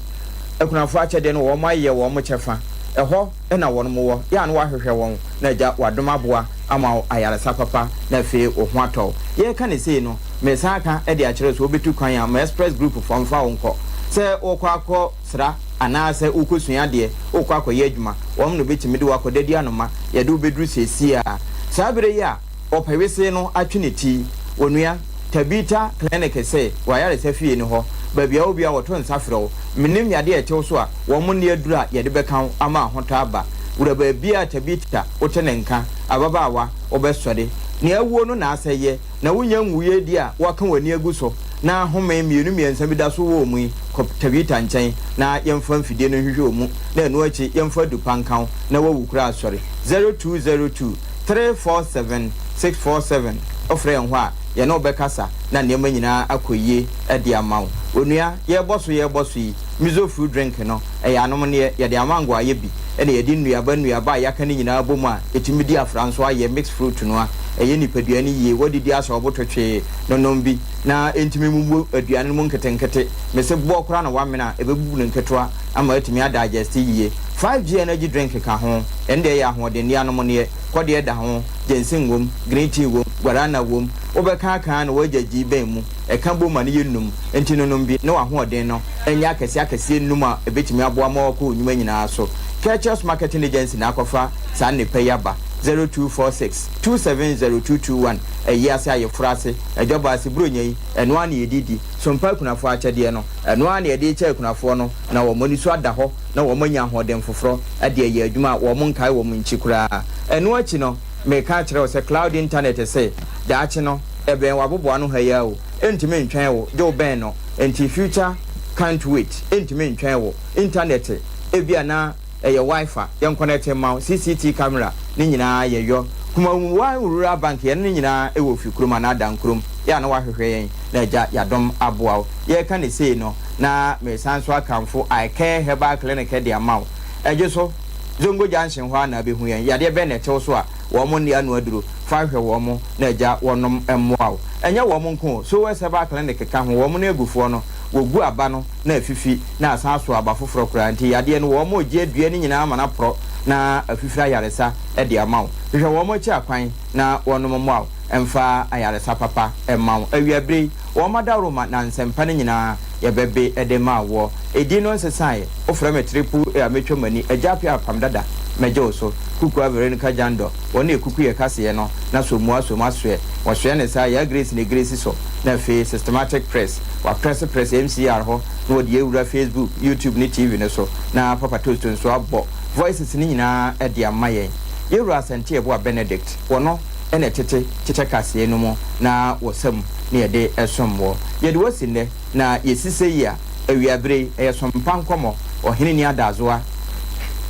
[SPEAKER 1] akunafoɔ akyɛdeɛ no wɔn ayɛ wɔn kyɛfa. Ɛhɔ. na wɔn wɔ, yɛ a na woahwehwɛ wɔn, na Agya w'adom aboa ama wo ayaresa papa na afei wo ho atɔ wo. Yɛreka no sei no, meresan aka de akyerɛ wo sɛ wobɛtu kwan a, ma Express Group foɔ mfa wo nkɔ. Sɛ worekɔ akɔ sra anaa sɛ worekɔ sua adeɛ, worekɔ akɔyɛ adwuma, wɔn na wɔbɛtumi de wo akɔ Dadi Anoma, yɛde wo bɛduru seesei ara. Saa berɛ yi a ɔpɛ wesee no atwe ne ti, Onua Tabitha Clinic se w'ayaresa fie ne hɔ, baabi a wɔ biara wɔto nsa frɛ wo. Menim yadeɛ a ɛte wo so a, wɔn nni aduru a yɛde bɛka wo ama ahotɔ aba. Wura baabiara a Tabitha wote ne nka, ababaawa, wobɛsɔre. Nea awuo no na asɛeɛ, na wonnya nwuiɛ di a woaka w'ani agu so, na home mmienu mmiɛnsa bi da so wɔ wo mu yi, kɔ Tabitha nkyɛn na yɛmfa mfidie no nhwehwɛ wo mu, na ɛno akyi yɛmfa adu pa nka wo na woawu koraa asɔre. 0202 347 647. Wofrɛ yɛn hɔ a, yɛne wo bɛkasa na nneɛma nyinaa akɔ yie de ama wo. Onua, yɛrebɔ so yɛrebɔ so yi, Mizo fruit drink no, ɛyɛ anomneɛ. Yɛde amango ayɛ bi, ɛna yɛde nnuaba nnuaba a yɛaka no nyinaa bɔ mu a ɛtumi di afra nso ayɛ mixed fruit no a ɛyɛ nipadua no yie. Woadidi asɛ wo bo twetwee no, nom bi na ɛntumi mmubu aduane no mu nketenkete. Mese boɔ koraa na woamene a, ɛbɛbubu no nketewa ama atumi adagyɛste yie. 5G energy drink ka ho, ɛno deɛ ɛyɛ ahoɔdenneɛ anomneɛ. Kɔdeɛ da ho, ginseng wom, green tea wom, guarana wom. Wobɛka aka ara na woagya gyii bɛn mu. Ɛka bom ma no yɛ num. Enti no nom bi na w'ahoɔden no nyɛ akɛseɛ akɛseɛ num a ɛbɛtumi aboa ma woakɔ wo nnwuma nyinaa so. Kerchers Marketing Agency na akɔfa saa nnepa yi aba. 0246 270 221 Ayi ase, ayeforo ase, adwabɔ ase, Buronya yi, ɛno ara na yɛde di. Sompa akunafoɔ akyɛdeɛ no, ɛno ara na yɛde rekyɛ akunafoɔ no na wɔn ani so ada hɔ na wɔanya ahoɔden foforɔ de ayɛ adwuma a wɔnkae wɔn nkyi koraa. Ɛno akyi no, mereka akyerɛ wo sɛ cloud internet se daakye no, ɛbɛn w'aboboano ha yi ara o, ɛntumi ntwɛn wo, gye wo bɛn no. Enti future can't wait, ɛntumi ntwɛn wo. Internet, ebia na ɛyɛ Wi-Fi, yɛnkɔnɛte mma wo, CCT camera, ne nyinaa yɛyɔ. Kumawu Rural Bank, yɛne no nyinaa wɔ Ofi kurom anaa Dankurom, yɛ a na woahwehwɛ yɛn na Agya Yadom aboa wo. Yɛreka no sei no, na meresan nso akamfo I Care Herbal Clinic de ama wo. Ɛgye so, Zongo Junction hɔ ara na abɛhu yɛn. Yadeɛ bɛn na ɛte wo so a wɔn nni ano aduro? Fa hwehwɛ wɔn na agya wɔnom mmoa wo. Ɛnyɛ wɔn nko o, Sowes Herbal Clinic ka ho, wɔn ne agufoɔ no, wɔgu aba no na afifi na asan aso aba foforɔ koraa. Nti yadeɛ no wɔn regye adua no nyinaa ama no aporɔ na afifiri ayaresa de ama wo. Hwehwɛ wɔn akyi akwan na wɔnom mmoa wo mfa ayaresa papa mma wo. Awiaberɛ yi, wɔn adaworoma na nsɛmpa no nyinaa yɛbɛbe de ma woɔ. Edin no nsesaeɛ, wofrɛ me Triple A a mɛtwa m'ani, Agya Appiah Apam Dada, mɛgye wo so. Kukua Veronica Jandor, wɔn na ɛkuku yɛ kaseɛ no, na Sommua Som asoɛ, wɔsoɛ ne saa, Yaa Grace na ɛgresi so, na afei Systematic Press, wɔaprɛse prɛse MCR hɔ na wɔde awura Facebook, YouTube ne TV no so, na Papa Toast nso abɔ Voices no nyinaa de ama yɛn. Yɛwura Asante Yeboah Benedict, wɔno na ɛtete kyekyɛ kaseɛ no mu na wɔsa mu na yɛde som woɔ. Yɛde wo asi nnɛ na yɛsi sɛ yi a, awiaberɛ yi, ɛyɛ sompa nkɔmmɔ, Ɔhene ni Adazoa,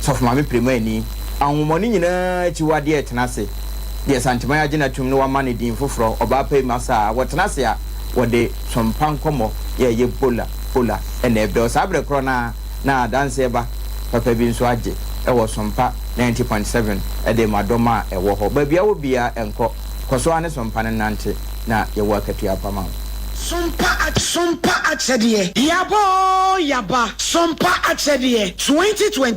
[SPEAKER 1] Sɔfo Maame Premani, ahonhommɔne nyinaa akyiwadeɛ retena ase, deɛ Santeman agye no atum na wama no din foforɔ, Ɔbaa Pa yi Masa a, wɔtena ase a, wɔde sompa nkɔmmɔ yɛ ɛyɛ bola bola na ɛbrɛ wo. Saa berɛ korɔ no ara na adanseɛ ba papa bi nso agye wɔ Sompa 90.7 de ma dɔm a ɛwɔ hɔ. Baabi a wɔ biara nkɔ, kɔ so ara ne Sompa no nnante na yɛwɔ akatua pa ma wo.
[SPEAKER 11] Sompa Sompa akyɛdeɛ yaba oo yaba Sompa akyɛdeɛ 2020.